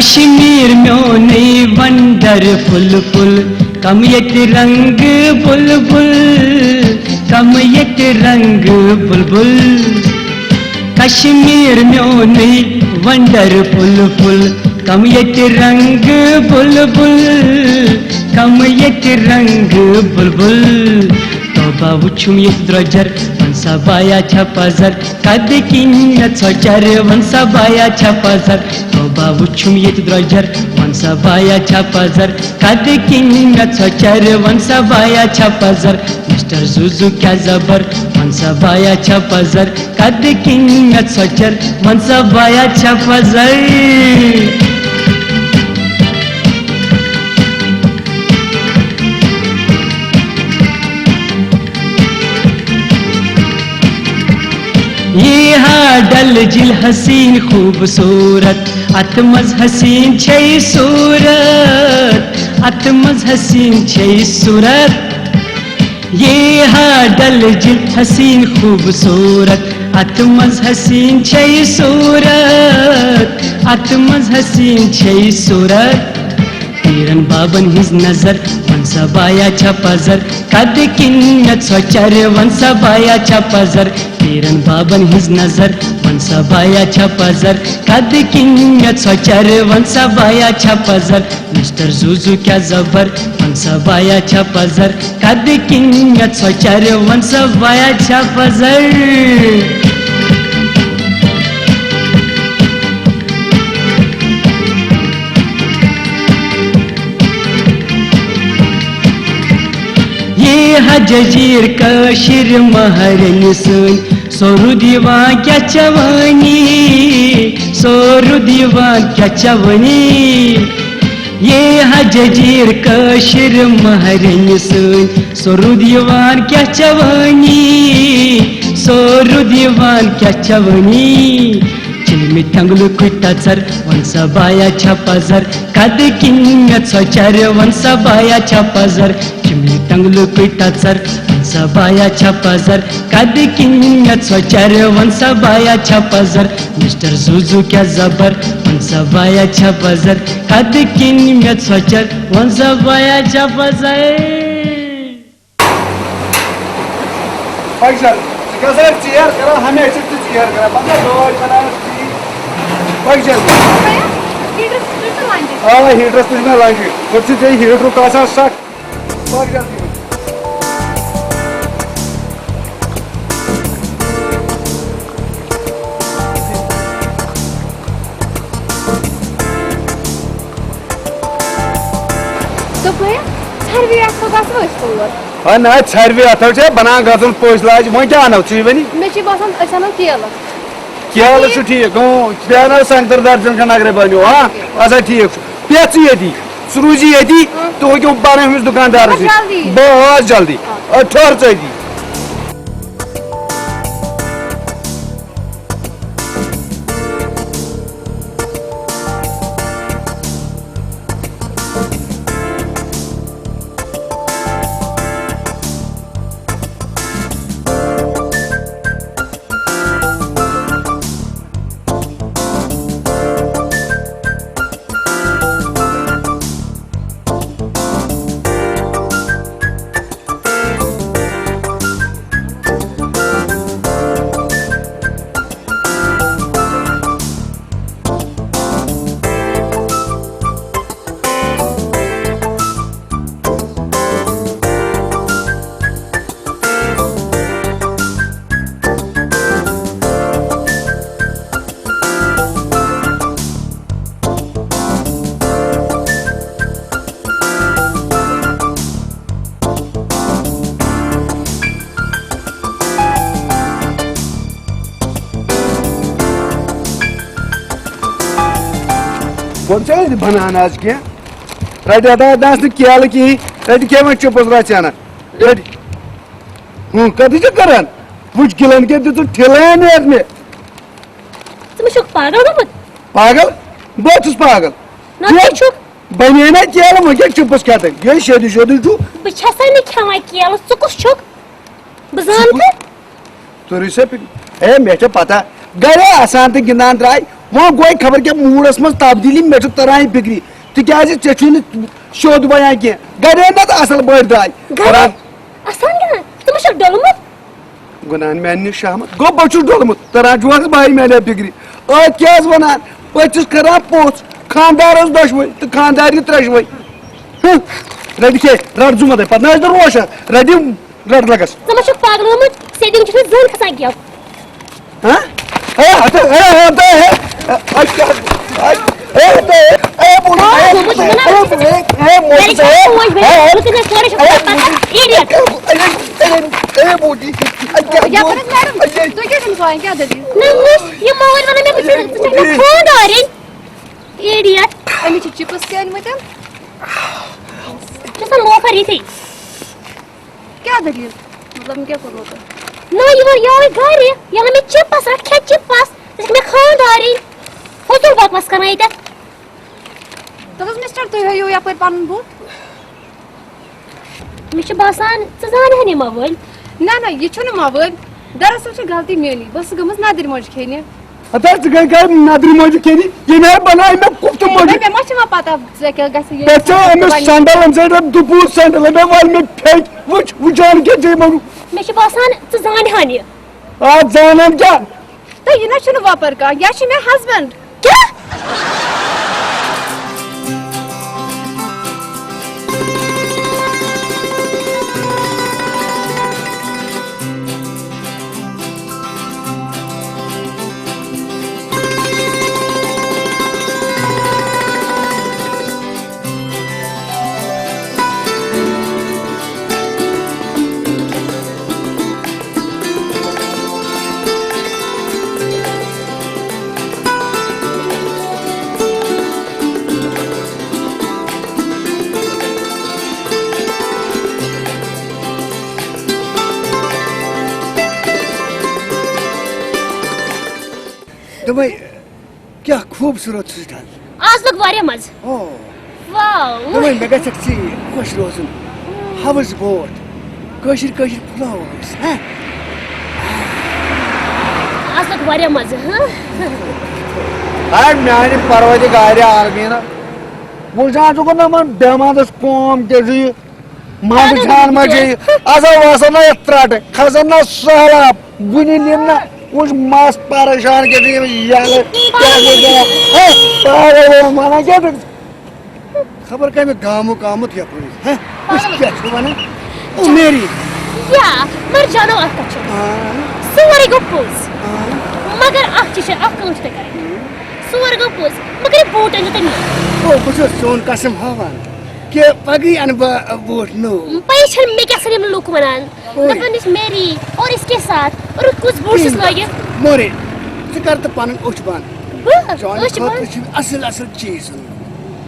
کشمیر میونُے ونڈرفل پھُل، کم ییٚتہِ رنگہٕ بلبل، کم ییٚتہِ رنگہٕ بلبل۔ کشمیر میونُے ونڈرفل پھُل، کم ییٚتہِ رنگہٕ بلبل، کم ییٚتہِ رنگہٕ بلبل۔ توبہ وُچھُم ییٚتہِ درۄجر، ون سا بایا چھا پزر، قدٕ کِنۍ مےٚ ژھۄچر، ون سا بایا چھا پزر۔ توبہ وُچھُم ییٚتہِ درۄجر، ون سا بایا چھا پزر، قدٕ کِنۍ مےٚ ژھۄچر، ون سا بایا چھا پزر۔ مسٹر زوٗزوٗ کیٛاہ زبر، ون سا بایا چھا پزر، قدٕ کِنۍ مےٚ ژھۄچر، ون سا بایا چھا پزر۔ یہ ہا ڈل جھیل حسین خوبصورت، اتھ منٛز حسین چھے صورت، اتھ منٛز حسین چھے صورت۔ یہ ہا ڈل جھیل حسین خوبصورت، اتھ منٛز حسین چھے صورت، اتھ منٛز حسین چھے صورت۔ پیرن بابن ہٕنٛز نظر، ون سا بایا چھا پزر، قدٕ کِنۍ مےٚ ژھۄچر، ون سا بایا چھا پزر۔ پیرن بابن ہٕنٛز نظر، ون سا بایا چھا پزر، قدٕ کِنۍ مےٚ ژھۄچر، ون سا بایا چھا پزر۔ مسٹر زوٗزوٗ کیٛاہ زبر، ون سا بایا چھا پزر، قدٕ کِنۍ مےٚ ژھۄچر، ون سا بایا چھا پزر۔ یہ ہا جزیر کٲشِر مہرنہِ سٲنۍ، سورُد یِوان کیٛاہ چوٲنی، سورُد یِوان کیٛاہ چوٲنی۔ یہ ہا جزیر کٲشِر مہرنہِ سٲنۍ، سورُد یِوان کیٛاہ چوٲنی، سورُد یِوان کیٛاہ چوٲنی۔ چلمہِ تنگلُکُے ٹژر، ون سا بایا چھا پزر، قدٕ کِنۍ مےٚ ژھۄچر، ون سا بایا چھا پزر۔ چلمہِ تنگلُکُے ٹژر، ون سا بایا چھا پزر، قدٕ کِنۍ مےٚ ژھۄچر، ون سا بایا چھا پزر۔ مسٹر زوٗزوٗ کیٛاہ زبر، ون سا بایا چھا پزر، قدٕ کِنۍ مےٚ ژھۄچر، ون سا بایا چھا پزر۔ پکھ جلدی۔ ژٕ کیٛاہ سا ژیر کران؟ ہمیشہِ چھُکھ ژٕ ژیر کران۔ پتہٕ چھا گٲڑۍ بناوان ژٕ؟ پکھ جلدی۔ بھیا، ہیٖٹرَس تہِ چھُ لنٛجہِ۔ آ، ہیٖٹرَس تہِ چھُ مےٚ لنٛجہِ۔ ہُتہِ چھُ ژےٚ ہیٖٹرُک آسان شک۔ پکھ جلدی۔ دوٚپمَے، ژھرِ وِرِ اَتھ ما گژھو أسۍ تور؟ ہے نہ، ژھرِ وِرِ اَتھ حظ چھِ بَنان گژھُن پٔژھۍ لاجہِ، وۄنۍ کیٛاہ اَنو ژٕے وَنہِ؟ مےٚ چھِ باسان، أسۍ اَنو کیلہٕ۔ کیلہٕ چھُ ٹھیٖک، اۭں، بیٚیہِ اَنو سنٛگتر درجن کھنٛڈ اگرے بَنیو، ہاں؟ اچھا، ٹھیٖک چھُ۔ بیٚہہ ژٕ ییٚتی، ژٕ روٗزِ ییٚتی، اۭں۔ تُہۍ ہیٚکِو پَنٕنۍ ہُمِس دُکاندارَس بَس سۭتۍ۔ جلدی۔ بَس جلدی۔ آ، ٹھٔہر ژٕ أتی۔ وۄنۍ چھا ییٚتہِ بنان آز کینٛہہ؟ رَٹہِ اَتھ آسہِ نہٕ کیلہٕ کِہیٖنۍ، رَٹہِ کھے وۄنۍ چُپس رَژھ ہنا۔ رَٹہِ۔ ہُہ، کَتہِ چھِ کران؟ وٕچھ گِلَن کیٛاہ دیُتُتھ ٹھِلہٕ نیرنہِ۔ ژٕ مہ چھُکھ پاگل گوٚمُت؟ پاگل؟ بہٕ چھُس پاگل۔ نہ، کیٛاہ؟ ژٕ چھُکھ۔ بَنے نا کیلہٕ، وۄنۍ کیٛاہ چُپس کھٮ۪تھ؟ یہِ شیدِ شیدِ چھُ۔ بہٕ چھَسے نہٕ کھٮ۪وان کیلہٕ، ژٕ کُس چھُکھ؟ بہٕ زانہٕ ژٕ کُس؟ تہٕ۔ تُرُے سا پِک-، ہے، مےٚ چھےٚ پتہ، گرے آسان تہٕ گِنٛدان درٛاے، وۄنۍ گوٚو خبر کیٛاہ موٗڈس منٛز تبدیٖلی، مےٚ چھُ تران یہِ فِکرِ، تِکیٛازِ ژےٚ چھُے نہٕ سیوٚد بیان کینٛہہ۔ گرے نہ تہٕ اصل بٔڑۍ داے۔ گرے؟ کران۔ اصل گران؟ ژٕ ما چھکھ ڈوٚلمُت؟ گُنان میانہِ نِش شہمت۔ گوٚو بہٕ چھُس ڈوٚلمُت، تران چھُ حظ بایہِ میانہِ فِکرِ۔ ٲدۍ کیٛاہ حظ ونان؟ پٔژھِس کران پوٚژھ، خاندارس دۄشوے تہٕ خاندارنہِ ترٛیشوے۔ ہہ، رٹہِ کھے، رٹ زُمتَے، پتہٕ نہ ٲسۍ نہٕ روشن، رٹہِ رٹ لگس۔ ژٕ ما چھُکھ پاگلومُت؟ سیٚدٮ۪ن چھُنہٕ زٔہنۍ کھسان کینٛہہ۔ ہہ؟ اے، ہتہٕ، اے، ہتہٕ، اے، اے، اے، کیٛاہ؟ اے، اے، ہتہٕ، اے، اے، بوٗٹی، آ، اے، گوٚمُت چھُ وَنان، اے، اے، اے، موجی، گَرِ چھِ اے، پوش اے، بَنان، لُکَن ہٕنٛز کورِ چھِ اے، پَتہ، بوٗٹی، idiot۔ اے، اے، اے، بوٗٹی، اے، کیٛاہ یَپٲرۍ گوٚو؟ حظ میڈم، اے، اے۔ تُہۍ کیٛازِ چھِو نہٕ کھٮ۪وان؟ کیٛاہ دٔلیٖل؟ نہ، مےٚ، یہِ مٲلۍ وَنان، مےٚ چھِ، ژٕ چھَکھ مےٚ خانٛدارِنۍ، idiot۔ أمِس چھِ chips تہِ أنۍمٕتۍ۔ ژٕ چھَکھ لوفر یِتھٕے۔ کیٛاہ دٔلیٖل؟ مطلب، مےٚ کیٛاہ کوٚرمو تۄہہِ؟ نہ، یہِ ووٚن یہِ آوٕے گرِ، یہِ ووٚن مےٚ چِپس رَٹھ، کھےٚ چِپس، ژٕ چھَکھ مےٚ خانٛدارِنۍ۔ فضوٗل بکواس کران ییٚتٮ۪تھ۔ تَتھ حظ مِسٹر، تُہۍ ہٲیِو یَپٲرۍ پَنُن بُتھ۔ مےٚ چھُ باسان، ژٕ زانہٕ ہن یہِ مَوٲلۍ۔ نہ، نہ، یہِ چھُنہٕ مَوٲلۍ۔ دراصل چھِ غلطی میٛٲنی، بہٕ ٲسٕس گٔمٕژ نَدٕرۍ مۄنٛجہِ کھیٚنہِ۔ ہتا ژٕ گٔے کر نَدرِ مۄنٛجہِ کھیٚنہِ، ییٚمہِ آیہِ بَنایہِ مےٚ کُفتہٕ مۄنٛجہِ۔ مےٚ ما چھِ وۄنۍ پَتہ ژےٚ کیٛاہ گژھِ یہِ مےٚ ژےٚ أمِس سینڈل، أمۍ سۭتۍ رَٹھ دُپوٗر سینڈل، مےٚ وَل مےٚ پھیٚکۍ، وٕچھ، وٕچھ جان کیٛاہ ژےٚ مَنٛگُن۔ مےٚ چھُ باسان ژٕ زانہٕ ہن یہِ۔ آ، زانان کیٛاہ؟ تہٕ یہِ نہ چھُنہٕ وۄپَر کانٛہہ، یہِ چھُ مےٚ husband۔ کیٛاہ؟ دوٚپمَے، کیٛاہ خوٗبصوٗرت چھُ ڈل۔ آز لوٚگ واریاہ مَزٕ۔ او۔ واو۔ دوٚپمَے، مےٚ گژھکھ ژےٚ خۄش روزُن۔ House boat۔ کٲشِر کٲشِر flowers، ہہ؟ آز لوٚگ واریاہ مَزٕ، ہہ؟ ہے، میٛانہِ پروردگارِ عالمیٖنہ، وٕچھان چھُکھ نہ یِمَن بیمارَس قوم کیٛاہ چھُ یہِ؟ منٛدٕ چھان ما چھے؟ آز آو وسان نہ یتھ ترٛٹہٕ، کھسان نہ سہلاب، بُنہِ نِم نہ۔ وٕچھ مس پریشان کیٛاہ چھِ یِم یلہٕ، کیٛاہ چھِ کران؟ ہے، پاگل ووٚن، ونان کیٛاہ چھُکھ؟ خبر کمہِ گامُک آمُت یپٲرۍ، ہے؟ أسۍ کیٛاہ چھِ ونان؟ او میری۔ یا، مگر جانو اکھ کتھ چھِ۔ آ۔ سورُے گوٚو پوٚز۔ آ۔ مگر اکھ چیٖز چھِ، اکھ کٲم چھِ تۄہہِ کرٕنۍ۔ سورُے گوٚو پوٚز، مگر یہِ بوٗٹ أنِو تُہۍ نوٚو۔ او، بہٕ چھُس چون قسم ہاوان۔ کہ پگہٕے انہٕ بہٕ بوٗٹھ نوٚو۔ پَیی چھَنہٕ مےٚ کیٛاہ سا یِم لُکھ وَنان۔ اوے۔ دَپان ٲسۍ میری اور اس کے ساتھ، اور کُس بوٗٹھ چھُس لٲگِتھ؟ مورے، ژٕ کر تہٕ پنٕنۍ أچھ بنٛد۔ بہٕ؟ چانہِ أچھ خٲطرٕ بنٛد؟ چھِ اصٕل اصٕل چیٖز اَنٕنۍ۔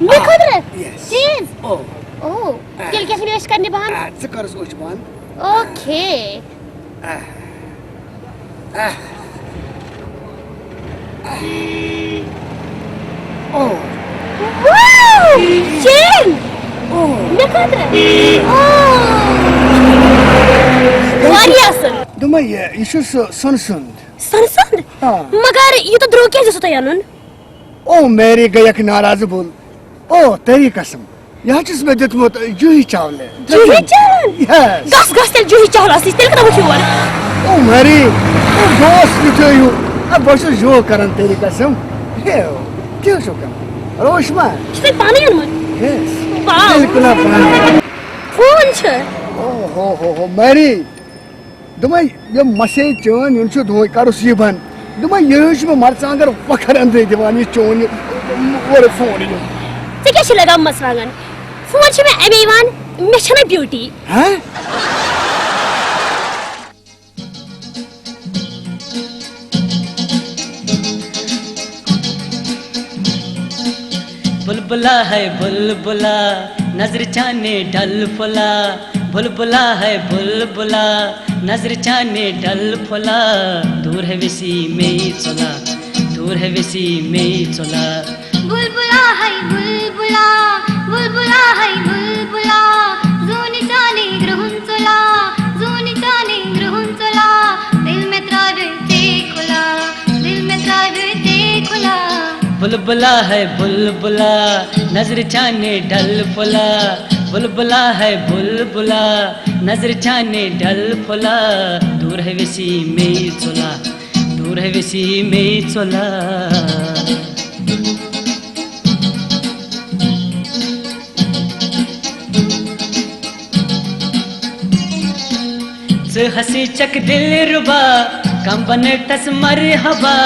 مےٚ آ، خٲطرٕ؟ Yes۔ چیٖز؟ او۔ او، آ۔ تیٚلہِ کیٛاہ چھِ مےٚ أچھ کرنہِ بنٛد؟ آ، ژٕ کر أچھ بنٛد۔ اوکے۔ آہ۔ آہ۔ آہ۔ او۔ واو! چین! او۔ مےٚ خٲطرٕ؟ او۔ واریاہ اَصٕل۔ دوٚپمَے، یہِ، یہِ چھُ سُہ سۄنہٕ سُنٛد۔ سۄنہٕ سُنٛد؟ آ۔ مگر یوٗتاہ درٛوگ کیٛازِ اوسوٕ تۄہہِ اَنُن؟ او، میری گٔیَکھ ناراض بُل۔ او، تیری قسم۔ یہِ حظ چھُس مےٚ دیُتمُت جوٗہی چاولہٕ۔ جوٗہی چاولہٕ؟ Yes۔ گژھ، گژھ تیٚلہِ جوٗہی چاولَس نِش، تیٚلہِ کَتہِ وٕچھِو اورٕ؟ او میری، او دوست یہِ تھٲیِو۔ اَدٕ بہٕ چھُس یوٗ کران تیری قسم۔ ہے، کیٛاہ چھُو کران؟ روشما؟ یہِ چھُ تۄہہِ پانَے اوٚنمُت؟ Yes۔ واو۔ بِلکُل ہا پانَے۔ فون چھُ۔ او ہو ہو ہو، میری۔ دوٚپمَے، یہِ مسے چٲنۍ، یِم چھِ دۄہَے کَرُس یہِ بنٛد۔ دوٚپمَے، یہِ حظ چھُ مےٚ مرژٕوانٛگَن وۄکھَر أنٛدرَے دِوان، یہِ چون یہِ اورٕ فون یہِ۔ ژےٚ کیٛاہ چھِ لَگان مرژٕوانٛگَن؟ فون چھِ مےٚ اَمے یِوان، مےٚ چھَنہ beauty۔ ہہ؟ بلبلا ہے بلبلا، نظر چانے ڈل پھلا۔ بلبلا ہے بلبلا، نظر چانے ڈل پھلا۔ دور ہے ویسی میں چلا، دور ہے ویسی میں چلا۔ بلبلا ہے بلبلا، بلبلا ہے بلبلا۔ زونہِ چانے گرٛہُن ژولا، زونہِ چانے گرٛہُن ژولا۔ دِل مےٚ ترٛاوِ ژے کھُلا، دِل مےٚ ترٛاوِ ژے کھُلا۔ بلبلا ہے بلبلا، نظر چانے ڈل پھلا۔ بلبلا ہے بلبلا، نظر چانے ڈل پھلا۔ دور ہے وسی میں چلا، دور ہے وسی میں چلا۔ ژٕ ہسی چھکھ دِل رُبا، کم بنٲوتھس مرحبا۔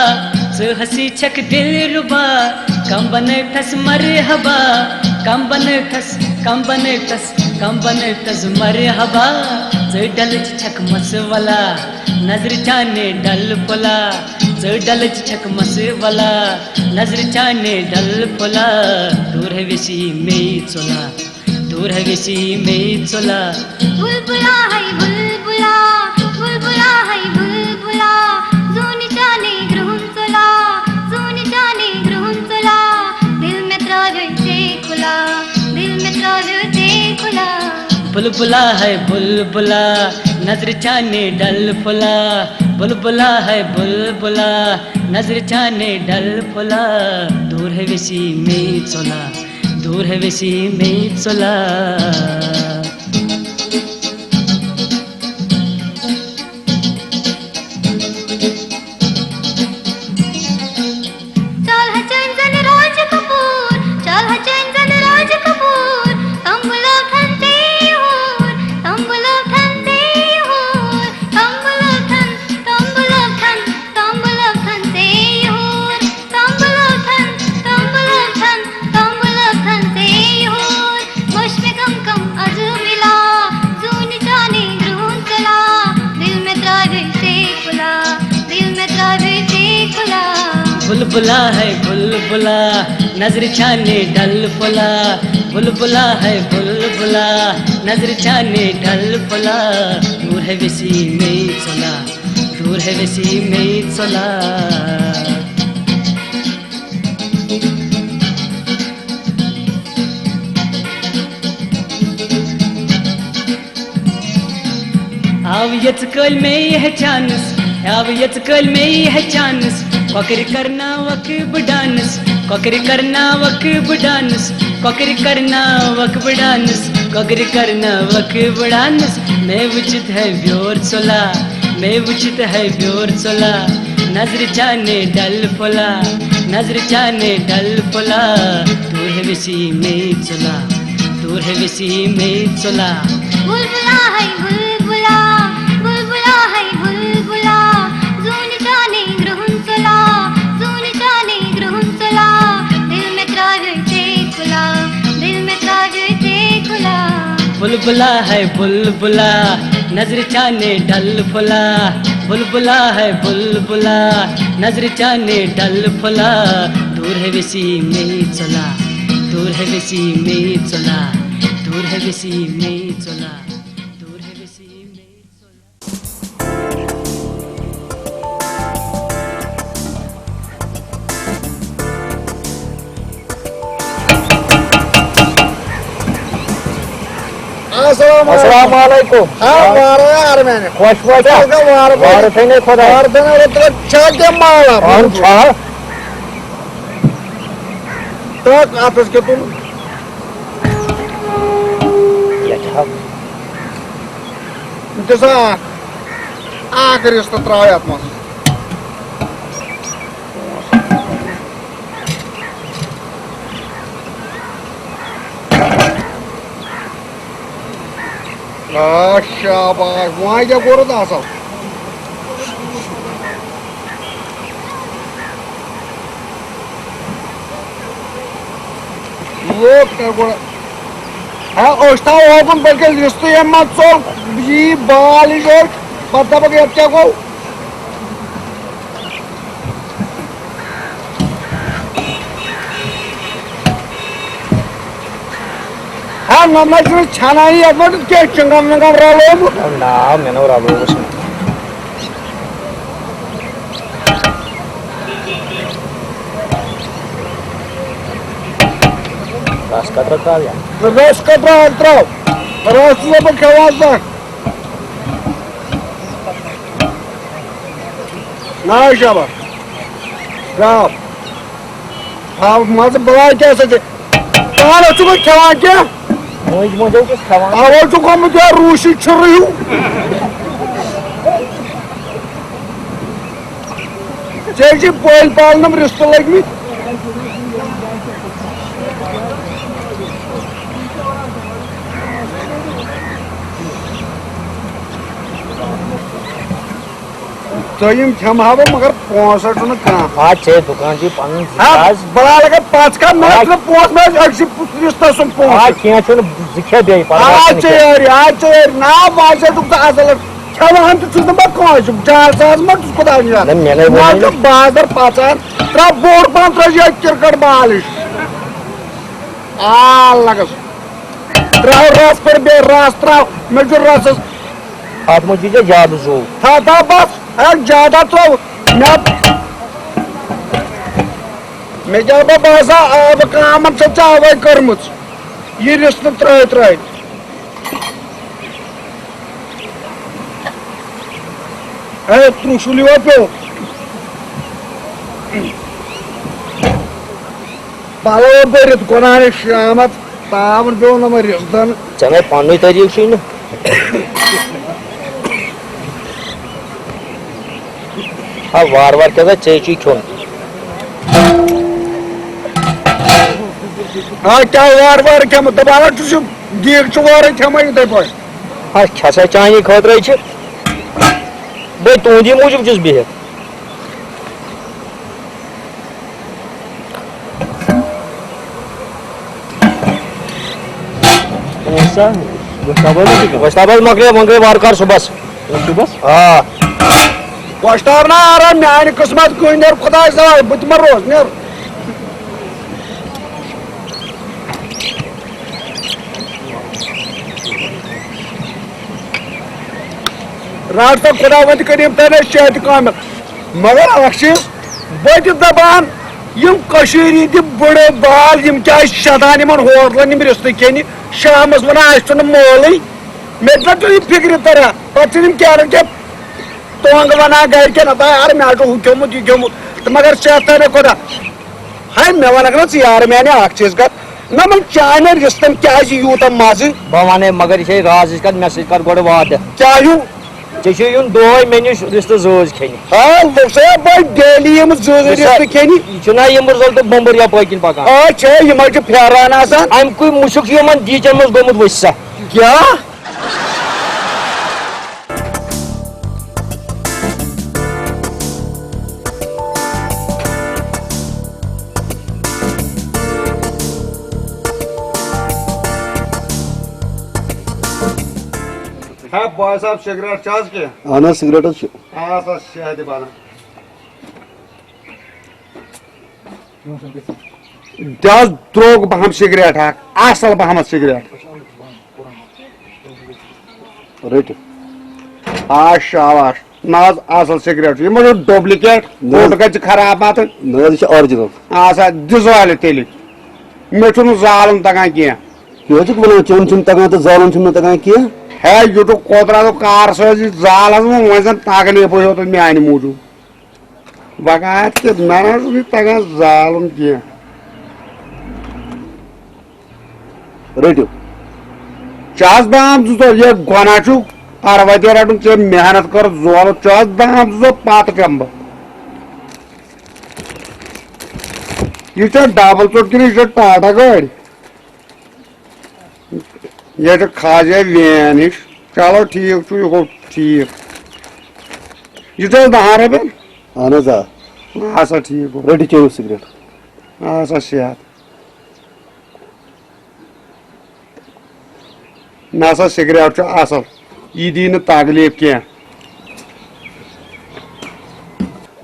ژٕ ہسی چھکھ دِل رُبا، کم بنٲوتھس مرحبا۔ کم بنٲوتھس، کم بنٲوتھس، کم بنٲوتھس مرحبا۔ ژٕ ڈلٕچ چھکھ مس ولا، نظر چانے ڈل پھلا۔ ژٕ ڈلٕچ چھکھ مس ولا، نظر چانے ڈل پھلا۔ دور ہے وسی میں چلا، دور ہے وسی میں چلا۔ بلبلا ہے بلبلا، بلبلا ہے بلبلا۔ زونی چانے گرہن چلا، زونی چانے گرہن چلا۔ دل میں ترٛٲوِو ژے کُلا، دل میں ترٛٲوِو ژے کُلا۔ بلبلا ہے بلبلا، نظر چانے ڈل پھلا۔ بلبلا ہے بلبلا، نظر چانے ڈل پھلا۔ دور ہے وسی میں چلا، دور ہے وسی میں چلا۔ چل ہچن زن راج کپور، چل ہچن زن راج کپور۔ تمبلو تھن تے ہور، تمبلو تھن تے ہور، تمبلو تھن، تمبلو تھن، تمبلو تھن تے ہور۔ تمبلو تھن، تمبلو تھن، تمبلو تھن تے ہور۔ وش میں کم کم از ملا، زون چانے گرون چلا۔ دل میں ترابے سے کلا، دل میں ترابے سے کلا۔ بلبلا ہے بلبلا، نظر چانے ڈل پلا۔ بلبلا ہے بلبلا، نظر چانے ڈل پلا۔ دور ہے وسی میں چلا، دور ہے وسی میں چلا۔ آو یژ کٲلۍ مے ہیٚچھانس، آو یژ کٲلۍ مے ہیٚچھانس، کۄکرِ کرناوکھ بہٕ ڈانس، کۄکرِ کرناوکھ بہٕ ڈانس، کۄکرِ کرناوکھ بہٕ ڈانس، کۄکرِ کرناوکھ بہٕ ڈانس۔ مےٚ وٕچھِتھ ہے بیور ژوٚلا، مےٚ وٕچھِتھ ہے بیور ژوٚلا، نظرِ چانے ڈل پھوٚلا، نظرِ چانے ڈل پھوٚلا۔ دور ہے وسی میں چلا، دور ہے وسی میں چلا۔ بلبلا ہے بلبلا، بلبلا ہے بلبلا، زون چانے گرہن چلا، زون چانے گرہن چلا۔ دل میں ترابے سے کلا، دل میں ترابے سے کلا۔ بلبلا ہے بلبلا، نظرِ چانے ڈل پھوٚلا۔ بلبلا ہے بلبلا، نظرِ چانے ڈل پھوٚلا۔ دور ہے وسی میں چلا، دور ہے وسی میں چلا، دور ہے وسی میں چلا، دور ہے وسی میں چلا۔ السلام علیکم۔ السلام علیکم۔ ہاں، وارٕ یار میانہِ۔ خۄش پٲٹھۍ چھا؟ ژٕ ٲسکھا وارٕ پٲٹھۍ؟ وارٕ تھٲینَے خۄداے۔ وارٕ تھٲینَے خۄداے۔ ژٕ چھا کینٛہہ مال اَتھ؟ اَہَن چھا۔ تَتھ اَتھَس کیٛاہ تُل؟ یہِ چھا؟ دِ سا اَکھ، اَکھ رِستہٕ ترٛاو یَتھ منٛز۔ آ، شاباش، وۄنۍ کیٛاہ کوٚرُتھ اَصٕل؟ لوٚگ تۄہہِ گۄڈٕ۔ ہا، أسۍ تھاوو اوکُن، بلکہِ رِستہٕ ییٚمہِ منٛز ژوٚل، یی بال ہِش أڑۍ، پَتہٕ دَپَکھ، یَتھ کیٛاہ گوٚو؟ ہا، نہ، نہ چھُنہٕ ژھٮ۪نان یَتھ منٛز کینٛہہ، چِنٛگَم وِنٛگَم رَلومُت۔ نا، مےٚ نہٕ رَلومُت چھُنہٕ۔ رَس قطرٕ ترٛاو یا؟ رَس قطرٕ اَکھ ترٛاو۔ رَس چھُس نہٕ بہٕ کھٮ۪وان زانٛہہ۔ نا شاباش۔ ترٛاو۔ ہاو، مزٕ بلاے کیٛاہ سا ژےٚ؟ پانہٕ چھُکھ کھٮ۪وان کینٛہہ؟ مٔنٛزۍ مٔنٛزۍ حظ چھُس کھٮ۪وان۔ اَوَے چھُکھ گوٚمُت یہِ روٗسی چھُرٕ ہیوٗ۔ ژےٚ چھِ پٲلۍ پالنَم رِستہٕ لٔگۍ مٕتۍ۔ ژٕ یِم کھٮ۪مہٕ ہا بہٕ، مگر پونٛسہٕ چھُنہٕ کانٛہہ۔ آ، ژےٚ دُکان چھُے پَنُن زٕ ہا، ساس۔ بہٕ ہا لَگے پانٛژھ کَتھ، مےٚ آ۔ چھُنہٕ پونٛسہٕ، مےٚ ٲسۍ أکسٕے رِستَس سُنٛد آ، پونٛسہٕ۔ کینٛہہ چھُنہٕ، زٕ کھےٚ بیٚیہِ، پَرواے آ، چھُنہٕ ژےٚ کینٛہہ۔ یٲرۍ، آ، ژےٚ یٲرۍ۔ نا، بہٕ ہَسا چھُکھ ژٕ اَصٕل۔ کھٮ۪وان تہِ چھُس نہٕ بہٕ کٲنٛسہِ، جان ساز ما چھُس خۄداے نِوان۔ نہ، مےٚ نَے ووٚن نہ نہٕ۔ چھُ بازر پَژان، ترٛاو بوٚڑ پَہَن ترٛٲوزِ یہِ کِرکَٹ بال ہِش۔ آ، لَگَس۔ ترٛاو رَس پھِر بیٚیہِ رَس ترٛاو، مےٚ چھُ رَسَس۔ اَتھ منٛز چھُے ژےٚ زیادٕ زوٗ۔ تھاو، تھاو، بَس۔ ہے، زیادٕ ہا ترٛوو۔ مےٚ، مےٚ کیٛاہ بہٕ باسان، آبہٕ کٲم چھےٚ ژےٚ اَوَے کٔرمٕژ۔ یہِ رِستہٕ ترٛٲے ترٛٲے۔ ہے، ترٛوشُل یور پیوٚو۔ پَلو بٔرِتھ قرآن شامت، تاوَن پیوٚو نہٕ وۄنۍ رِستَن۔ ژےٚ نَے پَننُے طریٖقہٕ چھُے نہٕ۔ ہا، وارٕ وارٕ کیٛاہ سا، ژےٚ چھُے کھیوٚن۔ آ، کیٛاہ وارٕ وارٕ کھٮ۪مہٕ؟ دَپان ہا چھُس، یہِ دیٖگچہِ وارَے کھٮ۪مَے یِتھَے پٲٹھۍ۔ ہا، کھےٚ سا، چانی خٲطرَے چھِ بہٕ تُہٕنٛدی موٗجوٗب چھُس بِہِتھ۔ پونٛسہٕ گۄشتاب حظ مۄکلیو، وۄنۍ گٔے وارٕ کارٕ صُبحَس۔ صُبحَس؟ آ۔ گۄشتاب نا آرام، میٛانہِ قٕسمت کُے، نیر خۄداے سوال، بہٕ تہِ ما روز، نیر۔ رَٹ سا خۄداوند کریٖم تھٲینَے صحت کامل۔ مگر اکھ چیٖز، بہٕ تہِ دَپان، یِم کٔشیٖرِ ہِنٛدۍ بٔڑٕ بال، یِم کیٛازِ چھِ شدان یِمن ہوٹلن یِم رِستہٕ کھیٚنہِ؟ شامس وَنان، اَسہِ چھُنہٕ مٲلٕے۔ مےٚ تہِ نہ چھُ یہِ فِکرِ تران۔ پتہٕ چھِ یِم کیٛاہ نہ کیٛاہ ٹونٛگہٕ وَنان گرِکٮ۪ن، ہتا یارٕ، مےٚ ہا چھُ ہُہ کھیوٚمُت، یہِ کھیوٚمُت۔ تہٕ مگر صحت تھٲینَے خۄدا۔ ہے، مےٚ وَنکھ نہ ژٕ یارٕ میانہِ اکھ چیٖز کَتھ، نہ وۄنۍ چانٮ۪ن رِستَن کیٛازِ یوٗتاہ مَزٕ؟ بہٕ وَنَے، مگر یہِ چھے رازٕچ کَتھ، مےٚ سۭتۍ کَر گۄڈٕ وعدٕ۔ کیٛاہ ہیوٗ؟ ژےٚ چھُے یُن دۄہَے مےٚ نِش رِستہٕ زٲژ کھیٚنہِ۔ آ، لوٚگ سا بہٕ ڈیلی یِم زٲژ وٕچھ سا، رِستہٕ کھیٚنہِ؟ یہِ چھُنہ یِم رِزَلٹ بۄمبٕر یَپٲرۍ کِنۍ پَکان؟ آ، چھے، یِمَے چھِ پھیران آسان۔ اَمہِ کُے مُشُک چھُ یِمَن دیٖچَن منٛز گوٚمُت، وٕچھ سا۔ کیٛاہ؟ ہے بھائی صاحب، سگریٹ چھا حظ کینٛہہ؟ اہن حظ، سگریٹ حظ چھُ۔ آ سا، شاید بنان۔ دِ حظ درٛوگ پہم سگریٹ اکھ، اصل پہمتھ سگریٹ۔ رٔٹِو۔ آ، شاباش۔ نہ حظ، اصل سگریٹ چھُ۔ یہِ ما چھُ ڈُپلِکیٹ؟ نہ حظ۔ کوٚٹ کَتہِ چھِ خراب پتہٕ؟ نہ حظ، یہِ چھُ آرجِنل۔ آ سا، دِ زٲلِتھ تیٚلہِ۔ مےٚ چھُنہٕ زالُن تگان کینٛہہ۔ یہِ حظ چھُکھ وَنان، چیوٚن چھُنہٕ تگان تہٕ زالُن چھُنہٕ تگان کینٛہہ۔ ہے، یہِ چھُ قۄدرتُک کار سٲزی، زال حظ وۄنۍ، وۄنۍ زَن تکلیفٕے یوت میٛانہِ موٗجوٗب۔ بغاوت کہِ مےٚ نہ حظ چھُنہٕ تگان زالُن کینٛہہ۔ رٔٹِو۔ چس دام زٕ ژور، یہِ گۄناہ چھُ پروٲتی رٹُن، ژےٚ محنت کٔر زورٕ، چس دام زٕ ژور، پتہٕ پٮ۪مہٕ بہٕ۔ یہِ چھا ڈبل ژوٚٹ کِنہٕ یہِ چھا ٹاٹا گٲڑۍ؟ یہِ چھِ کھاجے وین ہِش۔ چلو ٹھیٖک چھُ، یہِ گوٚو ٹھیٖک۔ یہِ چھِ حظ دَہَن رۄپیَن؟ اہن حظ، آ۔ آ سا ٹھیٖک گوٚو۔ رٔٹِو چیٚیِو سِگریٹ۔ آ سا صحت۔ نہ سا سِگریٹ چھُ اَصٕل، یہِ دی نہٕ تکلیٖف کینٛہہ۔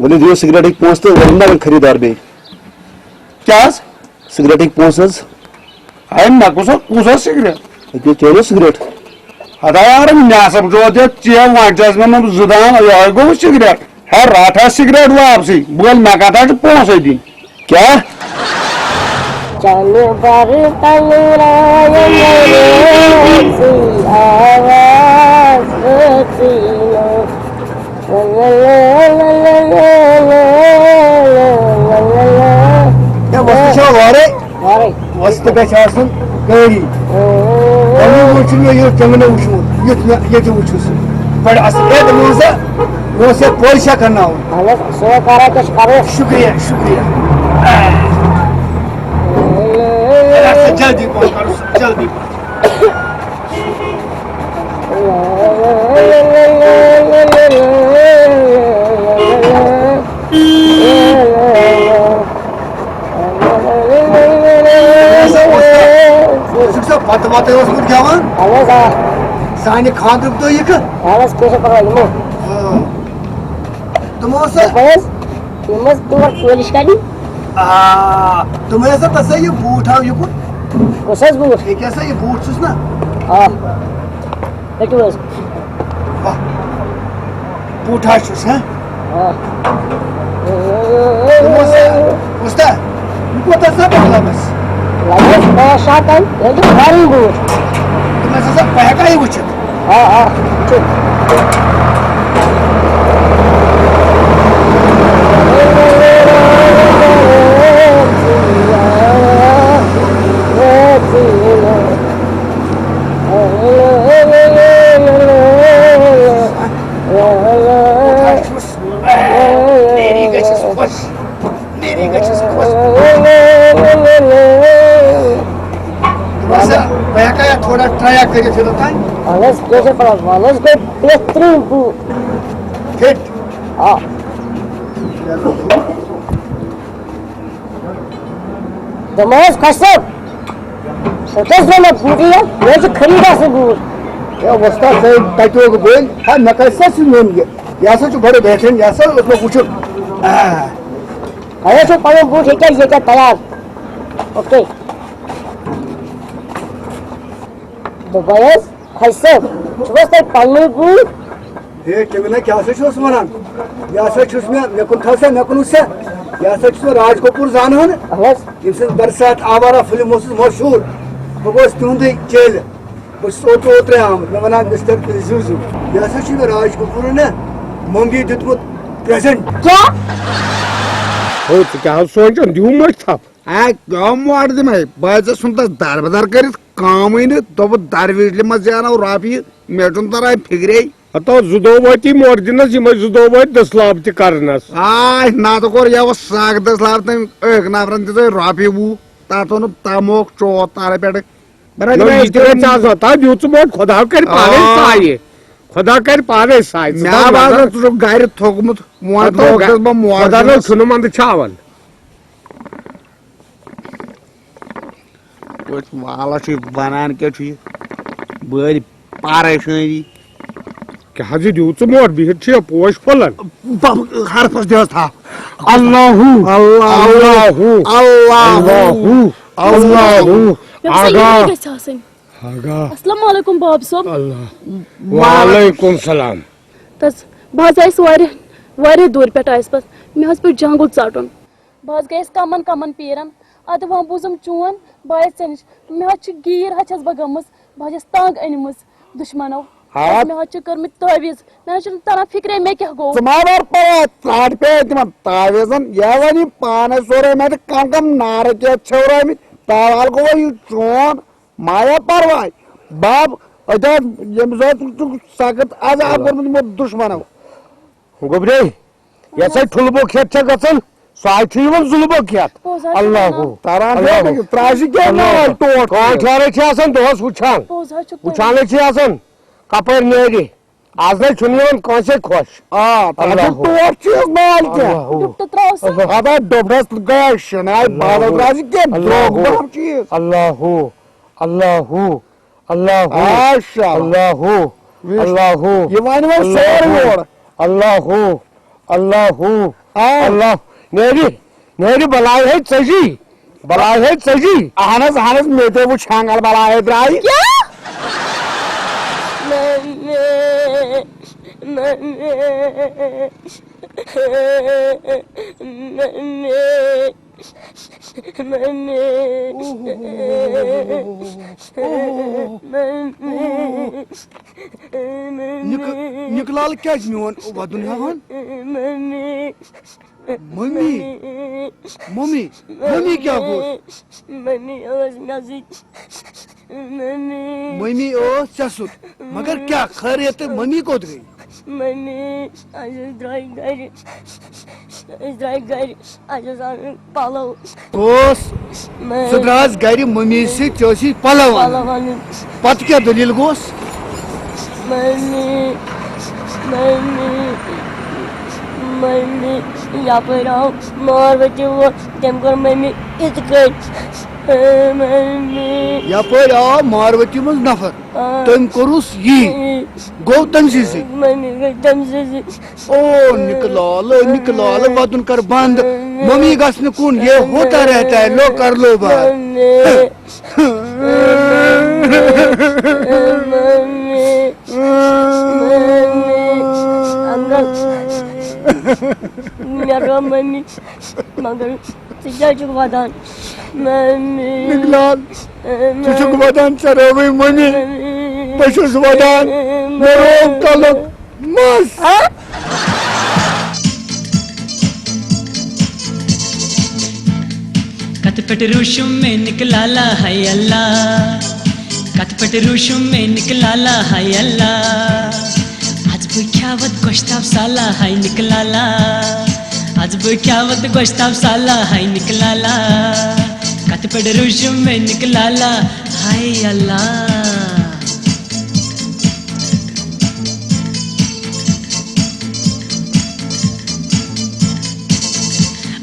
ؤلِو دِیِو سِگریٹٕکۍ پونٛسہٕ تہٕ ؤلِو نا وۄنۍ خریٖدار بیٚیہِ۔ کیٛاہ حظ؟ سگریٹٕکۍ پونٛسہٕ حظ۔ ہے، مےٚ کُس حظ، کُس حظ سگریٹ؟ أکہِ چیٚیِو سگریٹ۔ ہتا یارٕ، مےٚ ہسا چھُ یوت یہِ چیٚیَو، وۄنۍ چھِ اَسہِ مےٚ زٕ دان، یِہوٚے گوٚو سگریٹ۔ ہے، رَٹھ حظ سگریٹ واپسٕے، بہٕ وَنہٕ مےٚ کَتھ حظ چھِ پونٛسَے دِنۍ۔ کیٛاہ؟ چلو بر تلرایہ میرے آواز سینو۔ ہے، وۄنۍ بس تہٕ گژھِ آسُن قٲری۔ گۄڈٕنیُک لوٚڑ چھُ مےٚ یُتھ چنٛگنہٕ وٕچھمُت، یُتھ مےٚ ییٚتہِ وٕچھُس۔ بڑٕ اصل۔ اے، دوٚپمَس سا، مےٚ اوس یَتھ پٲلۍ شاہ کرناوُن۔ اہن حظ، سُہ کَران کیٛاہ چھُ کَرُن؟ شُکریہ، شُکریہ۔ اے، اَتھ سا جلدی پہن کَرُس، جلدی پہن۔ ژٕ چھُکھ سا بتہٕ وتہٕ اوسمُت کھٮ۪وان؟ اہن حظ، آ۔ سانہِ خانٛدرُک دۄہ یہِ کَتھ؟ اہن حظ، کینٛہہ چھُنہٕ پرواے، یِمو۔ آ۔ تِمو اوس سا دوٚپمَس، یِم ٲسۍ تور پٲلِش کَرنہِ۔ آ، تِمَے ہسا تَتھ سا یہِ بوٗٹھ آو یُکُن۔ کُس حظ بوٗٹھ؟ ییٚکیٛاہ سا یہِ بوٗٹھ چھُس نا۔ آ، پٔکِو حظ۔ واہ، بوٗٹھ حظ چھُس، ہہ؟ آ۔ تِمو سا، وُچھ تا، یہِ کوٗتاہ سا مطلب اَسہِ؟ لَگہِ حظ پانٛژھ شےٚ ہَتھ تام، ییٚلہِ تِم بَرٕنۍ بوٗٹھ۔ تِم ہسا، بہٕ ہٮ۪کا یہِ وٕچھِتھ؟ آ، آ، چھُ۔ میری گژھٮ۪س خۄش۔ میری گژھٮ۪س خۄش۔ دوٚپمَس، بہٕ ہٮ۪کا یَتھ تھوڑا ٹرٛایا کٔرِتھ یوٚتَتھ تام؟ اہن حظ، کیٛاہ چھِ پَرواے؟ وَلہٕ حظ، گوٚو بہتریٖن بوٗٹھ۔ فِٹ؟ آ۔ دوٚپمَس، خۄش صٲب، سُہ کیٛازِ درٛاو مےٚ بوٗٹٕے یَتھ؟ مےٚ حظ چھِ خٔریٖد آسان بوٗٹھ۔ ہے وۄستاد صٲب، تَتہِ اوس بٔلۍ۔ ہا، مےٚ کَتہِ سا چھُ نیُن یہِ؟ یہِ ہسا چھُ بَڑٕ بہتریٖن، یہِ ہسا اوس مےٚ وٕچھُن۔ آ۔ تۄہہِ حظ چھُو پَنُن بوٗٹھ ییٚکیٛاہ، ییٚکیٛاہ تیار۔ اوکے۔ دوٚپمَے حظ، خۄجہِ صٲب، چھُو حظ تۄہہِ پَننُے بوٗٹھ؟ ہے، ٹِنٛگنہ، کیٛاہ سا چھُس وَنان؟ یہِ ہسا چھُس مےٚ، مےٚ کُن تھاو سا، مےٚ کُن وٕچھ سا۔ یہِ ہسا چھُس بہٕ راج کپوٗر زانان۔ اَہَن حظ۔ ییٚمہِ سٕنٛز برسات آوارہ فِلم اوسُس مشہوٗر۔ بہٕ گوس تِہُنٛدُے چیلہِ۔ بہٕ چھُس اوترٕ اوترَے آمُت۔ مےٚ وَنان، مِسٹر پلیز یِیِو، یِیِو۔ یہِ ہسا چھُ مےٚ راج کپوٗرَن نا مۄنٛگی دیُتمُت پرٛٮ۪زنٛٹ۔ کیٛاہ؟ ہو، ژٕ کیٛاہ حظ سونٛچان؟ دِیِو مٔٹھۍ تھپھ۔ اے، کیٛاہ مۄٹھ دِمَے؟ بہٕ حظ ژےٚ سُنٛد تَس دربٕدر کٔرِتھ کامٕے نہٕ۔ دوٚپُتھ، درویشلہِ منٛز زینو رۄپیہِ، مےٚ چھُنہٕ تَران فِکرے۔ ہتو، زٕ دۄہ وٲتی مۄٹھ دِنَس، یِمَے زٕ دۄہ وٲتۍ دٔسلاب تہِ کرنَس۔ آے، نَتہٕ کوٚر یَوٕ سَگ دٔسلاب تٔمۍ أکۍ نفرَن دِژٕے رۄپیہِ وُہ، تَتھ اوٚنُکھ تَموکھ چوب تَلہٕ پٮ۪ٹھٕ۔ بہٕ نہ نہ، دِمَے یہِ تہِ أسۍ وۄنۍ ژےٚ آز ہتا دیُت ژٕ مۄٹھ، خۄدا کَرِ پانَے آ۔ سایہِ۔ خۄدا کَرِ پانَے سایہِ۔ ژٕ مےٚ تھاو باسان نظر۔ ژٕ چھُکھ گرِ تھوٚکمُت، وۄنۍ ہتو، ترٛووُکھ گہ-، تَس بہٕ مۄٹھ خۄدا دِنَس۔ نہ چھُنہٕ منٛدٕ چھاوَن۔ توتہِ والا چھُ یہِ بنان کیٛاہ چھُ یہِ؟ بٔلۍ پریشٲنی۔ کیٛاہ حظ یہِ دِیِو ژٕ مۄٹھ؟ بِہِتھ چھِ یہِ پوش پھۄلان۔ بہ-، حرفس دِ حظ تھپھ۔ اللہ۔ اللہ۔ اللہ۔ اللہ۔ اللہ۔ یۄس سا یِمن آگاہ۔ گژھِ آسٕنۍ۔ آگاہ۔ السلام علیکم باب صٲب۔ اللہ۔ وعلیکم السلام۔ تس، بہٕ حظ آیس واریاہ، واریاہ دوٗرِ پٮ۪ٹھ آیس بہٕ۔ مےٚ حظ پیوٚو جنگُل ژٹُن۔ بہٕ حظ گٔیَس کَمَن کَمَن پیٖرَن۔ اَدٕ وۄنۍ بوٗزُم چون، بہٕ آیَس ژےٚ نِش۔ مےٚ حظ چھِ گیٖر حظ چھَس بہٕ گٔمٕژ۔ بہٕ حظ چھَس تنٛگ أنۍمٕژ دُشمَنو۔ ہا؟ مےٚ حظ چھِ کٔرمٕتۍ تعویٖذ۔ مےٚ حظ چھُنہٕ تَران فِکرے مےٚ کیٛاہ گوٚو۔ ژٕ ما بَر پَرواے، ژاٹہٕ پیٚیہِ تِمَن تعویٖذَن۔ یہِ حظ اَنہِ پانَے سورُے۔ مےٚ چھِ کَم کَم نارٕ کیٛاہ ژھیوٚرٲومٕتۍ۔ تاوال گوٚو وۄنۍ یہِ چون۔ ما یا پَرواے۔ بَب، أتۍ حظ ییٚمہِ ساتہٕ ژٕ سخت عذاب کوٚرمُت یِمو دُشمَنو۔ گوٚبرے، یۄس سا ٹھُلہٕ بوٚک ہٮ۪تھ چھےٚ گژھان، سۄ حظ چھُ یِوان ظُلمہٕ بوٚک ہٮ۪تھ۔ پوٚز حظ چھُ اللہ وَنان۔ ہو۔ تران چھا اللہ ہو۔ نہٕ، ترٛاوِ چھِ کینٛہہ اللہ نال ہو۔ ٹوٹھ۔ ٹوٹھ یارے چھِ آسان دۄہَس وٕچھان۔ پوٚز حظ چھُ تۄہہِ۔ وٕچھانٕے چھِ آسان کَپٲرۍ نیرِ۔ آز نَے چھُنہٕ یِوان کٲنٛسے خۄش۔ آ، تران چھِ اللہ ہو۔ ٹوٹھ چیٖز نال کینٛہہ۔ اللہ ہو۔ ڈُپٹہٕ ترٛاو سا۔ اللہ۔ اَدا ڈوٚبنَس گٔیے شِناے، اللہ بدل ہو۔ ترٛاو ژٕ کینٛہہ اللہ درٛوگ ہو۔ پَہَم چیٖز۔ اللہ ہو۔ اللہ ہو۔ آ، شاباش۔ اللہ ہو۔ وٕچھ۔ اللہ ہو۔ یہِ وَنہِ وۄنۍ اللہ سورُے ہو۔ یورٕ۔ اللہ ہو۔ اللہ ہو۔ آ۔ اللہ۔ نیرِ، نیرِ بلاے ہے ژٔجی۔ بلاے ہے ژٔجی۔ اہن حظ، اہن حظ، مےٚ تہِ وٕچھ ہٮ۪نٛگل بلاے ہے درٛایہِ۔ کیٛاہ؟ نہ، نہ، نہ، نہ، نہ۔ ممی۔ اوہ، اوہ، اوہ، اوہ، اوہ، اوہ، اوہ، اوہ۔ ممی۔ نِک-، نِکہٕ لال کیٛازِ میون وَدُن ہٮ۪وان؟ ممی۔ ممی؟ ممی؟ ممی کیٛاہ گوٚو؟ ممی ٲس مےٚ سۭتۍ۔ ممی۔ ممی ٲس ژےٚ سۭتۍ، مگر کیٛاہ خٲریت تہٕ ممی کوٚت گٔے؟ ممی، اَسہِ حظ درٛاے گرِ، أسۍ درٛاے گرِ، اَسہِ حظ اَنٕنۍ پَلو۔ اوس، ممی۔ ژٕ درٛاس گرِ ممی سۭتۍ، ژےٚ ٲسی پَلو پَلو اَنٕنۍ۔ اَنٕنۍ۔ پَتہٕ کیٛاہ دٔلیٖل گوس؟ ممی، ممی، ممی، یَپٲرۍ آو ماروتی وول، تٔمۍ کوٚر ممی یِتھ کٔنۍ۔ ممی۔ یَپٲرۍ آو ماروتی منٛز نفر۔ آ۔ تٔمۍ کوٚرُس یی۔ یی۔ گوٚو تٔمۍ سٕے سۭتۍ۔ ممی گٔے تٔمۍ سٕے سۭتۍ۔ او نِکہٕ لال، نِکہٕ لال، وَدُن کر بنٛد۔ ممی گژھنہٕ کُن، یہ ہوتا رہتا ہے، لو کر لو بات۔ ممی۔ ممی۔ ممی۔ انکل۔ مےٚ رٲو ممی۔ مگر ژٕ کیٛازِ چھُکھ وَدان؟ ممی۔ نِکہٕ لال، ژٕ چھُکھ وَدان، ژےٚ رٲوٕے ممی۔ ممی۔ بہٕ چھُس وَدان، مےٚ رٲو کَلُک مَس۔ ہا؟ کتھ پٮ۪ٹھ روٗشُم مےٚ نِکہٕ لالا ہاے اللہ؟ کتھ پٮ۪ٹھ روٗشُم مےٚ نِکہٕ لالا ہاے اللہ؟ از بہٕ کھیاوت گۄشتاب سالا ہاے نِکہٕ لالا۔ از بہٕ کھیاوت گۄشتاب سالا ہاے نِکہٕ لالا۔ کتھ پٮ۪ٹھ روٗشُم مےٚ نِکہٕ لالا ہاے اللہ؟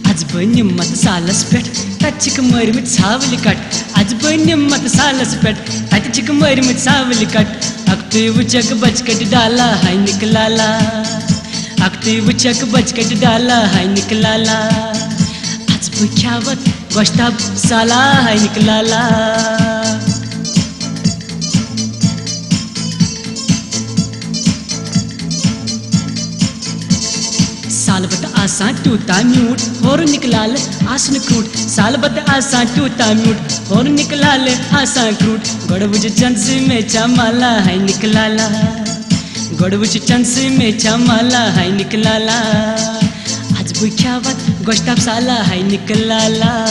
از بہٕ نِمہٕ مت سالس پٮ۪ٹھ، تتہِ چھِکھ مٲرمٕتۍ ژھاوٕلۍ کٹ۔ از بہٕ نِمہٕ مت سالس پٮ۪ٹھ، تتہِ چھِکھ مٲرمٕتۍ ژھاوٕلۍ کٹ۔ اکھتُے وٕچھکھ بچہٕ کٹہِ ڈالا ہاے نِکہٕ لالا۔ اکھتُے وٕچھکھ بچہٕ کٹہِ ڈالا ہاے نِکہٕ لالا۔ از بہٕ کھیاوت گۄشتاب سالا ہاے نِکہٕ لالا۔ سالبت آسان تیوٗتاہ میوٗٹھ، ہورٕ نِکہٕ لالہٕ آسنہٕ کھرٛوٗٹھ۔ سالبت آسان تیوٗتاہ میوٗٹھ، ہورٕ نِکہٕ لالہٕ آسان کھرٛوٗٹھ۔ گۄڈٕ وٕچھِ چنٛدسٕے مےٚ چھا مالا ہاے نِکہٕ لالا۔ گۄڈٕ وٕچھِ چنٛدسٕے مےٚ چھا مالا ہاے نِکہٕ لالا۔ از بہٕ کھیاوتھ گۄشتاب سالا ہاے نِکہٕ لالا۔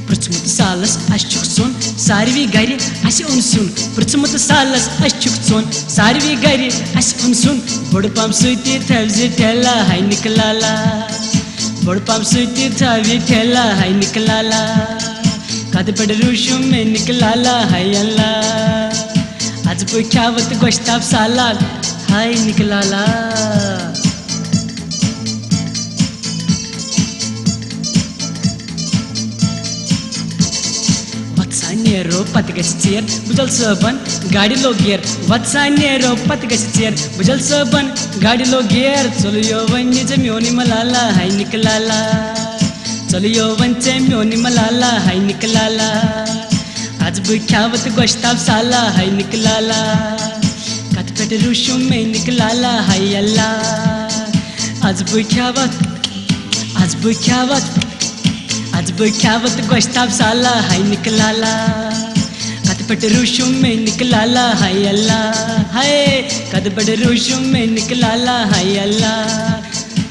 پرٛژھمُت سالس، اَسہِ چھُکھ ژوٚن؟ ساروی گرِ اَسہِ اوٚن سیُن۔ پرٛژھمُت سالس، اَسہِ چھُکھ ژوٚن؟ ساروی گرِ اَسہِ اوٚن سیُن۔ بوٚڑ پمپ سۭتی تھٲوزِ ٹھیلا ہاے نِکہٕ لالا۔ بوٚڑ پمپ سۭتی تھٲوزِ ٹھیلا ہاے نِکہٕ لالا۔ کتھ پٮ۪ٹھ روٗشُم مےٚ نِکہٕ لالا ہاے اللہ۔ از بہٕ کھیاوتھ گۄشتاب سالاد ہاے نِکہٕ لالا۔ وَتھ سا نیرو پَتہٕ گژھِ ژیر، بُجَل صٲبَن گاڑِ لوٚگ گیر۔ وَتھ سا نیرو پَتہٕ گژھِ ژیر، بُجَل صٲبَن گاڑِ لوٚگ گیر۔ ژوٚلُے یو وۄنۍ ژےٚ میونٕے مَلالا، ہاے نِکہٕ لالا۔ ژوٚلُے یو وۄنۍ ژےٚ میونٕے مَلالا، ہاے نِکہٕ لالا۔ از بہٕ کھیاوتھ گۄشتاب سالا، ہاے نِکہٕ لالا۔ کتھ پٮ۪ٹھ روٗشُم مےٚ نِکہٕ لالا، ہاے اللہ۔ از بہٕ کھیاوتھ، از بہٕ کھیاوتھ، از بہٕ کھیاوتھ گۄشتاب سالا، ہاے نِکہٕ لالا۔ کتھ پٮ۪ٹھ روٗشُم مےٚ نِکہٕ لالا، ہاے اللہ۔ ہاے، کتھ پٮ۪ٹھ روٗشُم مےٚ نِکہٕ لالا، ہاے اللہ۔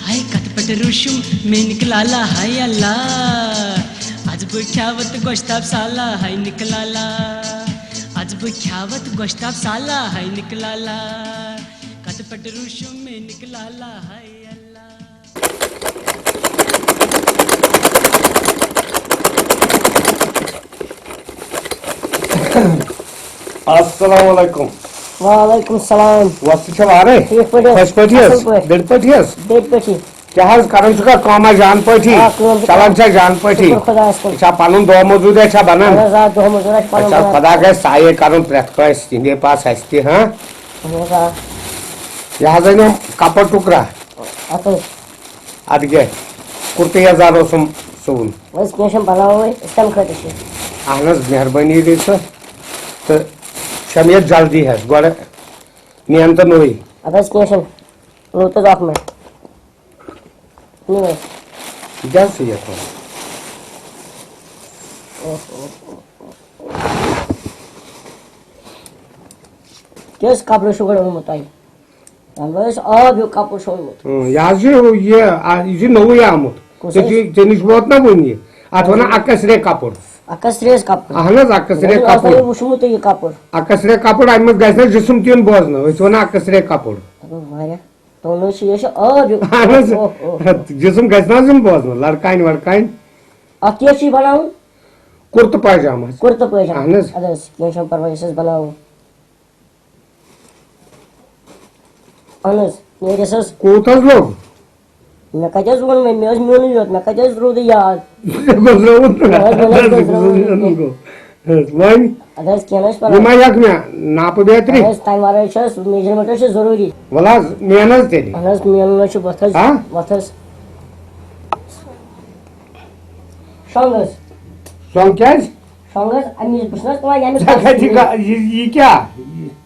ہاے، کتھ پٮ۪ٹھ روٗشُم مےٚ نِکہٕ لالا، ہاے اللہ۔ از بہٕ کھیاوتھ گۄشتاب سالا، ہاے نِکہٕ لالا۔ از بہٕ کھیاوتھ گۄشتاب سالا، ہاے نِکہٕ لالا۔ کتھ پٮ۪ٹھ روٗشُم مےٚ نِکہٕ لالا، ہاے اللہ۔ السلام علیکم۔ وعلیکم السلام۔ وۄستہٕ چھا وارے؟ ٹھیٖک پٲٹھۍ حظ۔ خۄش پٲٹھۍ حظ؟ اَصٕل پٲٹھۍ۔ دِلہِ پٲٹھۍ حظ؟ دِلہِ پٲٹھی۔ کیٛاہ حظ کران چھُکھ کٲمہ جان پٲٹھی؟ آ، کٲم چھِ چلان کران۔ چھا جان پٲٹھی؟ شُکُر خۄدایَس کُن۔ یہِ چھا پنُن دۄہ مٔزوٗرۍ چھا بنان؟ اہن حظ، آ، دۄہ مٔزوٗرۍ چھِ پنُن اچھا، بنان۔ خۄدا گژھِ سایہِ کرُن پرٛٮ۪تھ کٲنٛسہِ تِہِنٛدے پاس ہسہِ تہِ، ہاں؟ اہن حظ، آ۔ یہِ حظ أنِم کپر ٹُکرا۔ اَتھ حظ۔ اَدٕ کیٛاہ؟ کُرتہٕ یزار اوسُم سُوُن۔ وۄنۍ حظ کینٛہہ چھُنہٕ پرواے، أسۍ کَمہِ خٲطرٕ چھِ؟ اہن حظ، مہربٲنی گٔے سۄ۔ تہٕ چھَم یَتھ جلدی حظ، گۄڈٕ مین تہٕ نوٚوٕے۔ اَدٕ حظ، کینٛہہ چھُنہٕ۔ لوٚت حظ اَکھ مِنٹ۔ نِیِو حظ۔ یہِ کیٛاہ حظ چھُ یَتھ وَنان؟ کیٛاہ حظ کَپرٕ چھُ گۄڈٕ اوٚنمُت تۄہہِ؟ تَمہِ دۄہ ٲسۍ آب ہیوٗ کَپُر چھُ اوٚنمُت۔ اۭں، یہِ حظ چھُ ہُہ، یہِ، آ، یہِ چھُ نوٚوُے آمُت۔ کُس ژےٚ حظ؟ چھُے، ژےٚ نِش ووت نا وُنہِ یہِ؟ اَتھ وَنان اَکسرے کَپُر۔ اَکسرے کَپُر۔ اَہَن حظ، اَکسرے مےٚ چھُنہٕ آز کَپُر۔ تام وُچھمُتٕے یہِ کَپُر۔ اَکسرے کَپُر، اَمہِ منٛز گژھِ نہ جسم تہِ یُن بوزنہٕ۔ أسۍ چھِ وَنان اَکسرے کَپُر۔ اَدٕ واریاہ۔ تُہُنٛد چھُ، یہِ چھُ آب ہیوٗ۔ اہن حظ۔ اوہ، اوہ، اوہ۔ جسم گژھِ نہ حظ یُن بوزنہٕ، لڑکانہِ وڑکانہِ۔ اَتھ کیٛاہ چھُے بَناوُن؟ کُرتہٕ پاجامہٕ حظ۔ کُرتہٕ پٲجامہٕ۔ اہن حظ۔ اَدٕ حظ، کینٛہہ چھُنہٕ پَرواے، أسۍ حظ بَناوو۔ اہن حظ، نیرٮ۪س حظ۔ کوٗت حظ لوٚگ؟ مےٚ کَتہِ حظ ووٚن وۄنۍ؟ مےٚ حظ میونُے یوت، مےٚ کَتہِ حظ روٗدُے یاد؟ گُزروُن۔ نہ حظ، نہ حظ، گُزروُن نہٕ۔ گُزروُن۔ وۄنۍ؟ اَدٕ حظ، کینٛہہ نہ حظ یہِ پَرواے۔ ما ہٮ۪کھ مےٚ ناپہٕ بیترِ؟ اَدٕ حظ، تَمہِ وَرٲے چھُ حظ، measurement حظ چھُ ضروٗری۔ وَلہٕ حظ، مین حظ تیٚلہِ۔ اَہن حظ، مین حظ چھُ، وَتھ حظ، ہا؟ وَتھ حظ۔ شۄنٛگ حظ۔ شۄنٛگ کیٛازِ؟ شۄنٛگ حظ، اَمہِ نِش بہٕ چھُس نہ حظ تُلان ییٚمہِ ہے، یہِ کیٛاہ؟ یہِ، یہِ کیٛاہ؟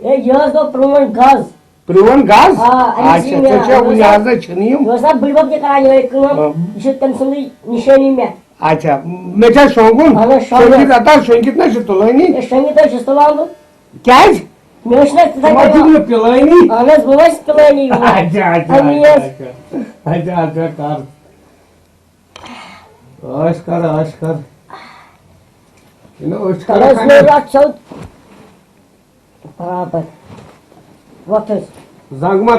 ہے، یہِ حظ گوٚو پرٛون گز۔ پرٛون گز؟ آ، اَمہِ اچھا، سۭتۍ ژےٚ مےٚ چھےٚ وُنہِ یہِ حظ نہ چھُنہٕ یِم۔ یہِ اوس نا بٕڈبب تہِ کران یِہوٚے کٲم۔ آ۔ یہِ چھُ تٔمۍ سُنٛدُے نِشٲنی مےٚ۔ اچھا، مےٚ چھا شۄنٛگُن؟ اہن حظ، شۄنٛگُن۔ شۄنٛگِتھ، اَتھ حظ شۄنٛگِتھ نہ چھُ تُلٲنی۔ ہے، شۄنٛگِتھ حظ چھُس تُلان بہٕ۔ کیٛازِ؟ مےٚ حظ چھُنہ تِتھَے ژٕ ما کٔنۍ دِکھ نہٕ پِلٲنی؟ اہن حظ، بہٕ حظ چھُس پِلٲنی یِوان۔ اچھا، اچھا، اَمی اچھا، حظ۔ اچھا۔ اچھا، اچھا، کر۔ عٲش کر، عٲش کر۔ یہِ نہٕ أچھ تَلہٕ کَرَکھ حظ کَنہِ۔ گوٚو رَٹھ ژھیوٚد۔ برابر۔ وۄتھ حظ۔ زنٛگ ما،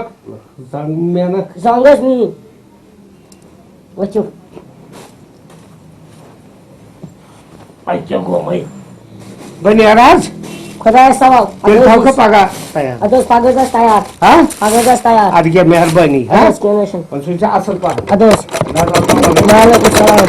زنٛگ مینَکھ۔ زنٛگ حظ نی۔ ؤتھِو۔ اَتہِ کیٛاہ گوٚمَے؟ بہٕ نیرٕ حظ۔ خۄدایَس حوال۔ تیٚلہِ تھاوکھٕ پگاہ تیار۔ اَدٕ حظ، پگاہ حظ آسہِ تیار۔ ہا؟ پگاہ حظ آسہِ تیار۔ اَدٕ کیٛاہ مہربٲنی، ہا؟ اَدٕ حظ، کینٛہہ نہٕ حظ چھُنہٕ۔ وۄنۍ سوٗزِ ژےٚ اَصٕل پَہَم۔ اَدٕ حظ۔ اَدٕ حظ، اَسَلام علیکُم۔ وعلیکُم السلام۔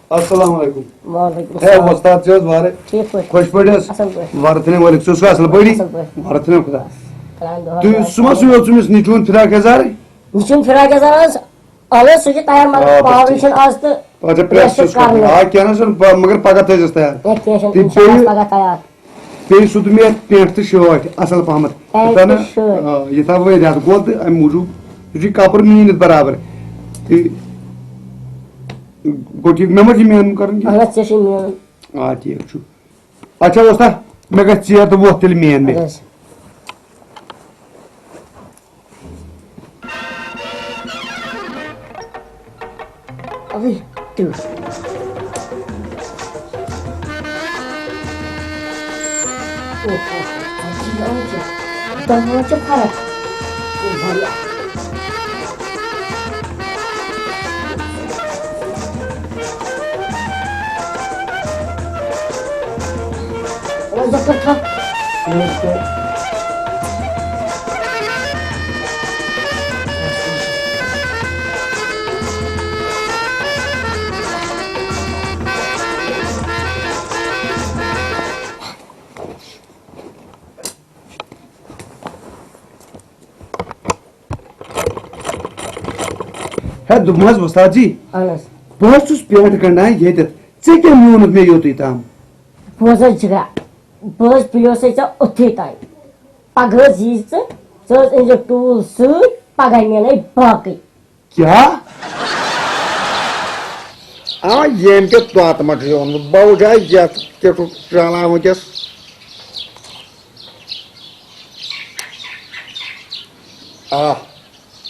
السلام علیکم۔ وعلیکم ہے السلام۔ وۄستاد چھِ حظ وارٕ ٹھیٖک پٲٹھۍ؟ خۄش پٲٹھۍ حظ؟ اَصٕل پٲٹھۍ۔ وارٕ تھٲینو وٲلِکھ، ژٕ اوسکھا اَصٕل پٲٹھۍ؟ اَصٕل پٲٹھۍ۔ وارٕ تھٲینو خۄدا۔ کَران دۄہَس تُہۍ، وارٕ۔ سُہ ما سُہ یوت ژٕ أمِس نیٚچوٗن فراق یَزار؟ وٕچھِن فراق یَزار حظ۔ اَہَن حظ، سُہ چھُ تیار، مگر آ، پاورٕے پَتہٕ چھُنہٕ آز تہٕ پَتہٕ چھِ press press چھُ چھُ کَرُن۔ کَرُن۔ آ، کینٛہہ نہ حظ چھُنہٕ، پَ-، مگر پَگاہ تھٲیزٮ۪س تیار۔ ہے، کینٛہہ چھُنہٕ، تہٕ اِنشاء اللہ بیٚیہِ آسہِ پَگاہ تیار۔ بیٚیہِ سُہ تہٕ مےٚ پینٹ تہٕ شٲٹۍ اَصٕل پَہمَتھ۔ پینٹ یوٗتاہ تہٕ نہٕ، شٲٹۍ۔ آ، یوٗتاہ وۄنۍ رٮ۪تھ گوٚو تہٕ اَمہِ موٗجوٗب، یہِ چھُ کَپُر میٖنِتھ برابر۔ تہٕ گوٚو ٹھیٖک، مےٚ ما چھُ مینُن کَرُن کینٛہہ؟ اَہَن حظ، ژےٚ چھُے مینُن۔ آ، ٹھیٖک چھُ۔ اچھا وۄستا، مےٚ گژھِ ژیر تہٕ ووت تیٚلہِ مین مےٚ۔ اَدٕ حظ۔ اَوے تیُتھ۔ اوہ، اوہ، اوہ، اَتھ چھِ یِوان کیٛاہ؟ دَنٛدَن چھِ فرق۔ اوہ، واریاہ۔ اوہ، زٕ کَتھ تھاو۔ ہے، دوٚپمَس، وۄستاد جی، اہن حظ۔ بہٕ حظ چھُس پینٹ گنٛڈان ییٚتٮ۪تھ، ژےٚ کیٛاہ میوٗنُتھ مےٚ یوٚتُے تام؟ بوز حظ جِگرا، بہٕ حظ پِلیوسَے ژےٚ اوٚتھُے تام۔ پگہہ حظ یی ژٕ، ژٕ حظ أنۍزِ ٹوٗل سۭتۍ، پگہہ نِنَے باقٕے۔ کیٛاہ؟ آ، ییٚمۍ تہِ طوطہٕ ما چھُے اوٚنمُت، بہٕ وٕچھِ ہا یَتھ کیُتھ چھُ چَلان وٕنۍکٮ۪س۔ آ،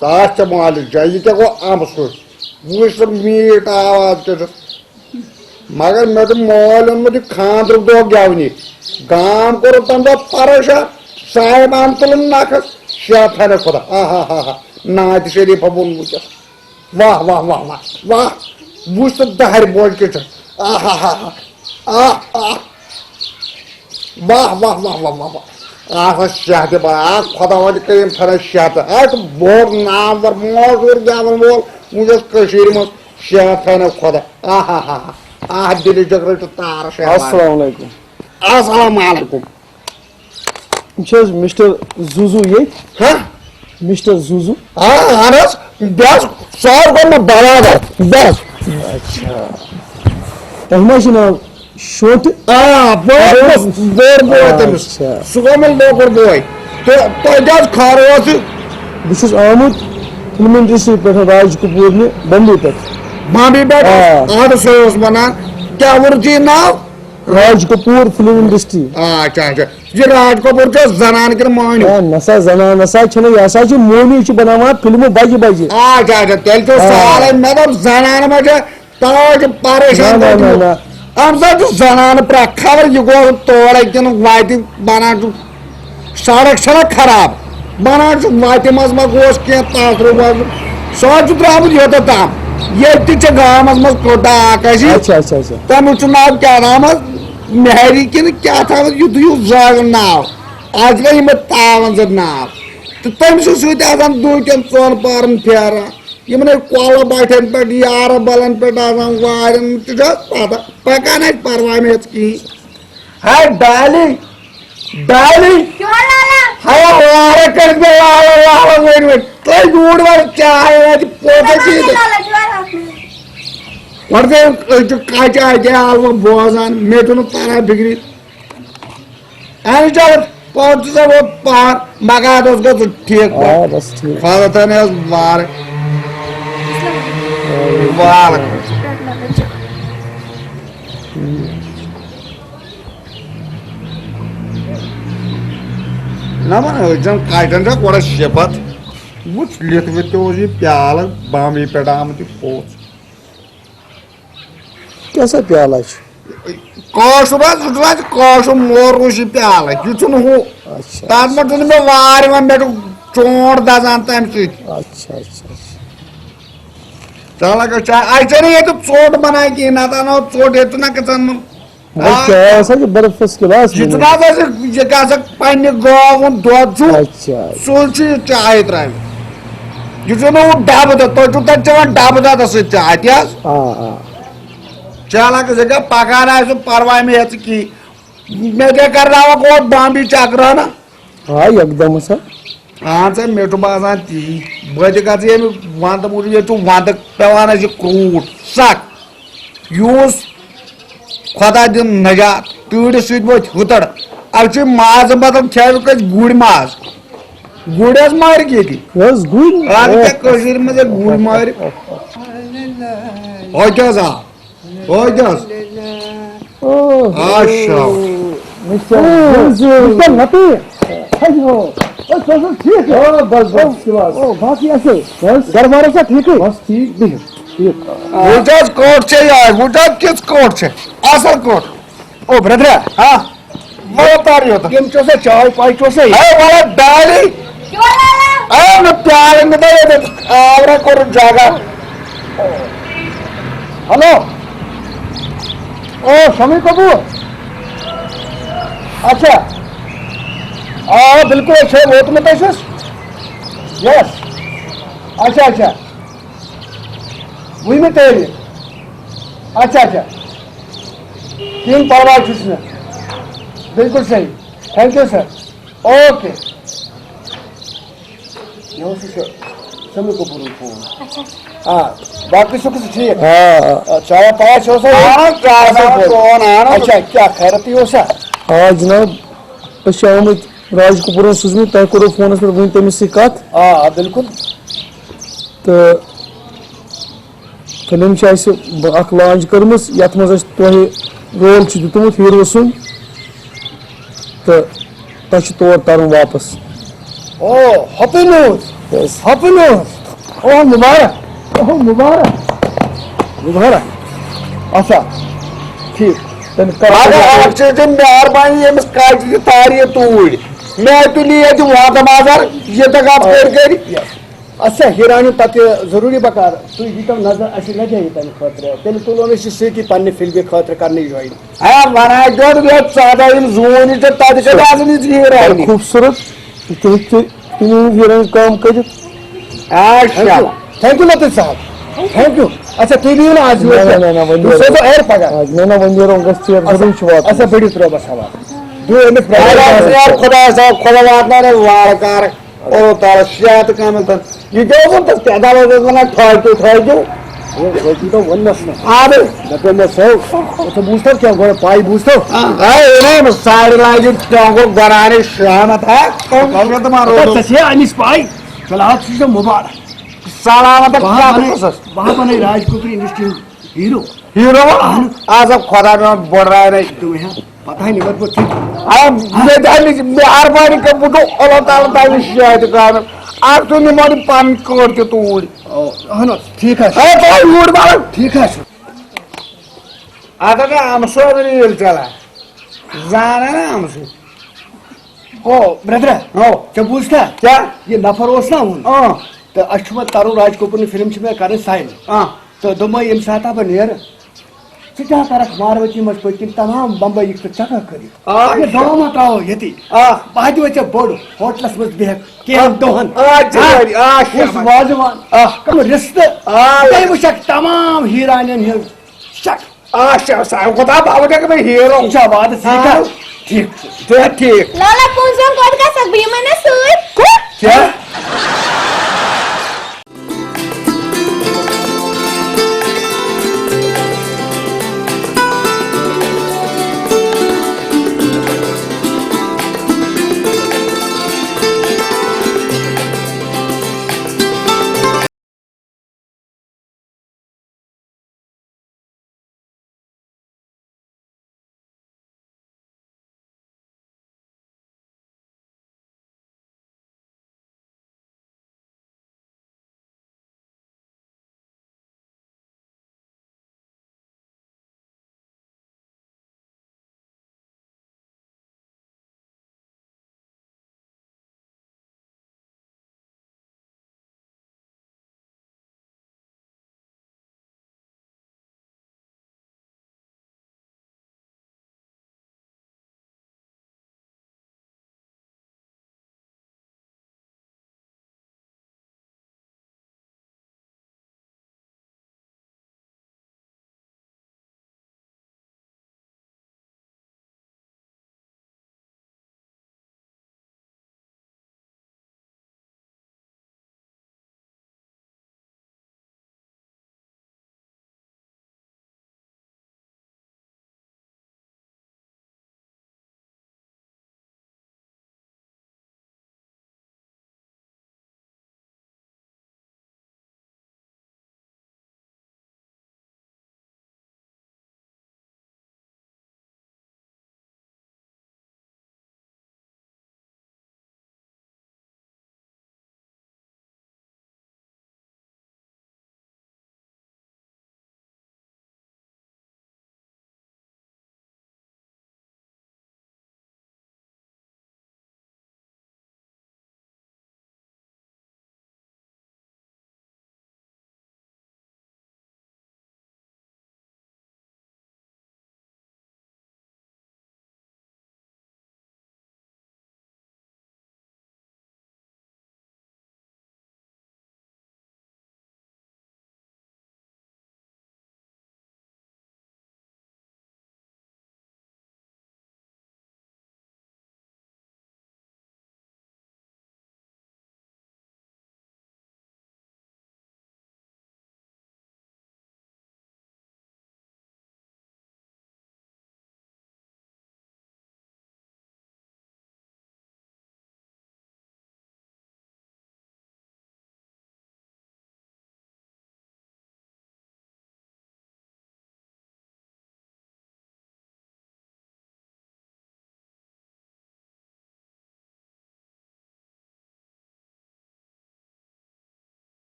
تَتھ چھےٚ مالِش جاے، یہِ کیٛاہ گوٚو اَمہٕ سۭتۍ؟ وٕچھ سا میٖٹھ آواز کیٛاہ چھُ۔ مگر مےٚ چھُ مٲلۍ اوٚنمُت یہِ خانٛدرُک دۄہ گٮ۪ونہِ۔ گام کوٚرُکھ تَمہِ دۄہ پریشان، صاحب اَمہٕ تُلُن نَکھَس، شیطانِ خۄدا۔ آ ہا ہا ہا، نعتِ شریٖفہ ووٚن وٕنۍکٮ۪س۔ واہ، واہ، واہ، واہ، واہ۔ وٕچھ سا دَہرِ بوجہِ کِتھ چھِ۔ آہ، آہ، آہ، آہ۔ آہ، آہ۔ واہ، واہ، واہ، واہ، واہ، واہ۔ آ سا شہدِ بڑا، آ خۄداوند کریم تھٲینو شہدِ۔ آ چھُ بوٚڑ نامور مشہوٗر گٮ۪وَن وول وٕنکیٚس کٔشیٖرِ منٛز۔ شہد تھٲینو خۄدا۔ آہ، آہ، آہ، آہ۔ آہ، دِلہِ جگرٕ چھُ تارس یِوان۔ السلام علیکم۔ السلام علیکم۔ یِم چھِ حظ مسٹر زوٗزوٗ ییٚتہِ؟ ہہ؟ مسٹر زوٗزوٗ؟ آ، اہن حظ، بہٕ حظ، سُہ حظ گوٚو مےٚ برابر، بہٕ حظ۔ اچھا، تۄہہِ ما چھُ ناو شوٹہٕ؟ آ، بہٕ اوسُس بوٚڑ بوے تٔمِس۔ اچھا۔ سُہ گوٚو مےٚ لۄکُٹ بوے۔ تہٕ تۄہہِ کیٛازِ کھارو اتھ؟ بہٕ چھُس آمُت فلم انڈسٹری پٮ۪ٹھ، راج کپوٗر نہِ بمبے پٮ۪ٹھ۔ بمبے پٮ۪ٹھ؟ آ۔ اَدٕ سُہ اوس وَنان، کیٛاہ ووٚنُتھ یہِ ناو؟ راج کپوٗر فلم انڈسٹری۔ آ، اچھا، اچھا۔ یہِ راج کپوٗر چھا زنان کِنہٕ مۄہنیو؟ ہے، نسا زنان نسا چھنہٕ، یہِ ہسا چھُ مۄہنیو، چھُ بناوان فلمہٕ بجہِ بجہِ۔ آ، اچھا، اچھا، تیٚلہِ چھُ آ۔ سہلٕے۔ مےٚ دوٚپ، زنان ما چھےٚ؟ توے چھُ پریشان نہ، نہ، نہ، گوٚمُت۔ نہ۔ اَمہِ ساتہٕ چھُ زنانہٕ پرٛکھ، خبر یہِ گوٚو تورے کِنہٕ وتہِ بنان چھُ۔ سڑک چھےٚ نہ خراب، بنان چھُ وتہِ منٛز ما گوس کینٛہہ تتھ روٗ منٛز۔ سُہ حظ چھُ درٛامُت یوٚتتھ تام، ییٚتہِ تہِ چھِ گامس منٛز کوٚٹا اکھ اَسہِ۔ اچھا، اچھا، اچھا۔ تٔمِس چھُ ناو کیٛاہ تامَتھ مہری کِنہٕ کیٛاہ تامَتھ یُتھ ہیوٗ زٲویُن ناو۔ اَسہِ گٔے یِمَے تاوَن زٕ ناو۔ تہٕ تٔمۍ سٕے سۭتۍ آسان دُہکٮ۪ن ژۄن پہرَن پھیران۔ یِمَن ہے کۄلہٕ بَٹھٮ۪ن پٮ۪ٹھ، یارٕ بَلَن پٮ۪ٹھ آسان وارٮ۪ن، تہِ چھُ حظ پَتہ، پَکان اَسہِ پَرواے نہٕ یَتھ کِہیٖنۍ۔ ہے ڈالی، ڈالی۔ کیٛاہ لالا؟ ہے وارٕ کٔرِتھ مےٚ لالا، لالا ؤنۍ ؤنۍ۔ تُہۍ یوٗرۍ وَلہٕ چاے واتہِ پوٚت لالا، اَتی تہٕ۔ لالا، جوار اَکھ مِنٹ۔ گۄڈٕ گٔے أسۍ چھِ کَچہِ اَتہِ آلوٕ بوزان، مےٚ چھُنہٕ تَران فِکرِ۔ اَہَن حظ، چلو، پانٛژھ چھُ سا وۄنۍ پَہَر، مگر اَتھ اوس گژھُن ٹھیٖک آ، پٲٹھۍ۔ بَس ٹھیٖک۔ خۄدا تھٲینَے حظ وارٕ۔ وارٕ۔ نہ وَن، أسۍ زَن کَٹٮ۪ن چھا گۄڈٕ شِپَتھ؟ وٕچھ، لِتھ وِتھ تہِ اوس یہِ پیالہٕ بامبے پٮ۪ٹھ آمُت یہِ پوٚژھ۔ کیٛاہ سا پیالہ چھُ؟ کٲشُر حظ، سُہ چھُ اَسہِ کٲشُر مور روٗسی پیالہٕ، یہِ چھُنہٕ ہُہ۔ اچھا۔ تَتھ منٛز چھُنہٕ مےٚ وارِ یِوان، مےٚ چھُ چونٛٹھ دَزان تَمہِ سۭتۍ۔ اچھا، اچھا، اچھا۔ چلو، اچھا، اَسہِ چھَنہٕ ییٚتہِ ژوٚٹ بَنان کِہیٖنۍ، نَتہٕ اَنو ژوٚٹ، ییٚتہِ چھُنہ گژھان نہٕ۔ مگر آ، چاے ہسا چھِ بَڑٕ first class یہِ چھُنہٕ بَنان۔ حظ اَسہِ، یہِ کیٛاہ سا پنٛنہِ گٲو ہُنٛد دۄد چھُ، اچھا۔ سُے چھُ یہِ چاے ترٛاوِ۔ یہِ چھُنہٕ ہُہ ڈَبہٕ دۄد، تُہۍ چھُو تَتہِ چٮ۪وان ڈَبہٕ دۄدَس سۭتۍ چاے، تہِ حظ؟ آ، آ۔ چلو، ژٕ کیٛاہ پَکان آسہِ، پَرواے مےٚ ہیٚژٕ کِہیٖنۍ۔ مےٚ کیٛاہ کَرناوَکھ اور بامبی چَکرا نہ؟ آ، یکدم ہسا۔ اہن سا، مےٚ چھُ باسان تی۔ بہٕ تہِ گژھٕ ییٚمہِ وَندٕ موٗجوٗب، ییٚتہِ چھُ وَندٕ پٮ۪وان اَسہِ کرٛوٗٹھ سَکھ۔ یوٗس خۄدا دِن نجات، تۭرِ سۭتۍ وٲتۍ ہُتٕر۔ اَسہِ چھُ مازٕ بدل کھیٚوٕ أسۍ گُرۍ ماز۔ گُرۍ حظ مارِکھ ییٚتی۔ یہِ حظ گُرۍ؟ اَدٕ کیٛاہ کٔشیٖرِ منٛز ہے گُرۍ مارِ؟ ہۄتہِ حظ آ۔ ہۄتہِ حظ۔ اوہ۔ آ، شاباش۔ مِسٹر، اوہ۔ مِسٹر لطیف۔ ہیلو۔ اوہ، تُہۍ چھِو ٹھیٖک؟ آ، بس، بس، اوہ، شِواز۔ اوہ، باقٕے اَصٕل۔ بس۔ گرٕ بار چھا ٹھیٖکٕے؟ بس، ٹھیٖک، بِہِو، ٹھیٖک۔ وٕچھ حظ، کوٹ چھےٚ یِہوٚے، وٕچھ حظ، کِژھ کوٹ چھےٚ۔ اَصٕل کوٹ۔ او، برٛدرا۔ ہا؟ وَلہٕ پَر یوت۔ یِم چھِ آسان چاے پاے چھِ آسان۔ ہے، وَلہٕ ڈالی۔ اے، نہٕ پیالہٕ نہٕ تۄہہِ ییٚتٮ۪تھ آورا کوٚرُن جگہ۔ ہیلو۔ او، شامی کپور۔ اچھا۔ آ، بِلکُل، أسۍ چھِ ووتمُت، أسۍ چھِس۔ یَس۔ اچھا، اچھا۔ وُہمہِ تٲریٖخ۔ اچھا، اچھا۔ کِہیٖنۍ پَرواے چھُس نہٕ۔ بِلکُل صحیح۔ Thank you, sir. Okay. یہِ اوس یہِ سَمیٖر کپوٗرُن فون۔ اچھا۔ آ، باقٕے چھُکھ ژٕ ٹھیٖک؟ آ، آ۔ آ، چایا پایا چھُوا سا؟ آ، چاے اَصٕل پٲٹھۍ۔ فون آو۔ اچھا، کیٛاہ خیرَتٕے اوسا؟ آ جِناب، أسۍ چھِ آمٕتۍ راج کپوٗرَن سوٗزمٕتۍ، تۄہہِ کوٚروٕ فونَس پٮ۪ٹھ وٕنۍ تٔمِس سۭتۍ کَتھ؟ آ، آ، بِلکُل۔ تہٕ فلم چھِ اَسہِ ب-، اکھ launch کٔرمٕژ، یَتھ منٛز اَسہِ تۄہہِ role چھُ دیُتمُت hero سُنٛد، تہٕ تۄہہِ چھُ تور تَرُن واپس۔ او، happy news! Yes۔ Happy news! او، مُبارک! او، مُبارک! مُبارک! اچھا، ٹھیٖک۔ تیٚلہِ کَر مگر اَکھ چیٖز چھِ مہربٲنی، ییٚمِس کَتہِ تہِ تارِ یہِ توٗرۍ۔ مےٚ تُلہِ ییٚتہِ واتہٕ بازر، یہِ تہِ گژھ کٔرۍ کٔرۍ۔ Yes۔ اچھا، ہیرانی تَتہِ ضروٗری بکار، تُہۍ دیٖتو نظر، اَسہِ لَگہِ ہا یہِ تَمہِ خٲطرٕ۔ تیٚلہِ تُلون أسۍ یہِ سۭتی پننہِ فِلمہِ خٲطرٕ کرنہٕ join۔ ہے، وَنان کیٛاہ، یہِ ژۄدہ یِم زوٗنہِ چھِ، تَتہِ کَتہِ آسَن یہِ ہیرانی؟ خوٗبصوٗرت، تُہۍ ہیٚکِو یہِ ہیرانی کٲم کٔرِتھ۔ اچھا۔ Thank you۔ Thank you Latif Sahib. Thank you۔ اچھا، تُہۍ بِہِو نہٕ آز یور نہ، نہ، کینٛہہ۔ نہ، نہ، وۄنۍ بہٕ نیرو۔ سوزو air پگاہ۔ آ، نہ، نہ، وۄنۍ نیرو، گژھِ ژیر، اچھا، ضروٗری چھُ واتُن۔ اچھا، بٔڑِو ترٛٲو بس حوالہٕ۔ دِیِو أمِس اَدٕ حظ، pressure۔ یار، خۄدایَس حوالہٕ، خۄدا واتناونَے وارٕ کارٕ۔ اللہ تعالیٰ صحت کامل تن۔ یہِ کیٛاہ اوس وَنان تَتھ؟ کیٛاہ دَوا اوس وَنان؟ ٹھوکِو، ٹھوکِو۔ ہے، رۄپیہِ دَہ ووٚنمَس نہ۔ اَدٕ۔ مےٚ دوٚپمَس، ہو، ژٕ بوٗزتھا کیٛاہ گۄڈٕ پَے بوٗزتھا؟ آ۔ ہے، یِمَن سارِ لاجہِ ٹۄنٛگُک بَناونہِ شامَتھ، ہا؟ ٹۄنٛگُک چھُ تِمَن ہتا روزمُت۔ ژےٚ چھے اَمِچ پَے؟ فِلحال چھُے ژےٚ مُبارک۔ سلامت بہٕ ہا کَتھ بَنَے، اوسُس؟ بہٕ ہا بَنَے راج کپوٗر industry ہُنٛد hero۔ Hero؟ اَہَن۔ آز آو خۄدا میون بٔڑراے رَچھِ۔ تُہۍ ہا پَتہٕ ہا نِمَتھ بہٕ ژٕ۔ آ، مےٚ تہِ ہا نِش مہربٲنی کٔر، بہٕ گوٚو اللہ تعالیٰ تعالیٰ نِش شاہِد کامِل۔ اَکھ تُہۍ نِمو نہٕ پَنٕنۍ کٔر تہِ توٗرۍ۔ او، اَہَن حظ، ٹھیٖک حظ چھُ۔ اے، تُہۍ یوٗرۍ وَلہٕ۔ ٹھیٖک حظ چھُ۔ اَتھ ہا آمہٕ سورُے ریٖل چَلان۔ زانان آمہٕ سُہ۔ او، برٛدرا۔ او۔ ژےٚ بوٗزتھا؟ کیٛاہ؟ یہِ نفر اوس نا وُن؟ اۭں۔ تہٕ اَسہِ چھُ وۄنۍ تَرُن راج کپوٗرنہِ فِلم چھِ مےٚ کَرٕنۍ sign۔ اۭں۔ تہٕ دوٚپمَے ییٚمہِ ساتہٕ بہٕ نیرٕ، ژٕ کیٛاہ کَرَکھ ماروٲتی منٛز پٔتۍ کِنۍ تمام بمبئی یِکھ ژٕ چکر کٔرِتھ۔ آ، یہِ اچھا۔ دوا ما ترٛاوو ییٚتی؟ آ۔ بہٕ ہا دِمَے ژےٚ بوٚڑ ہوٹلَس منٛز بِہَکھ کینٛہہ آ، دۄہَن۔ آ، جِگٲرۍ، آ، کُس شاباش۔ وازٕوان، آ۔ کَم رِستہٕ۔ آ، تَمہِ لگس۔ وٕچھَکھ تمام ہیٖرانٮ۪ن ہٕنٛز شکل۔ آ، شا-، سا-، کوٗتاہ باوُت ہٮ۪کہٕ بہٕ ہیٖرو۔ یہِ چھا وعدٕ ژٕ یہِ آ۔ کَر؟ ٹھیٖک چھُ۔ ژٕ ہٮ۪کھ ٹھیٖک۔ لالا پونٛسہٕ زن کوٚت گژھکھ بہٕ یِمے مےٚ سۭتۍ؟ کیٛاہ؟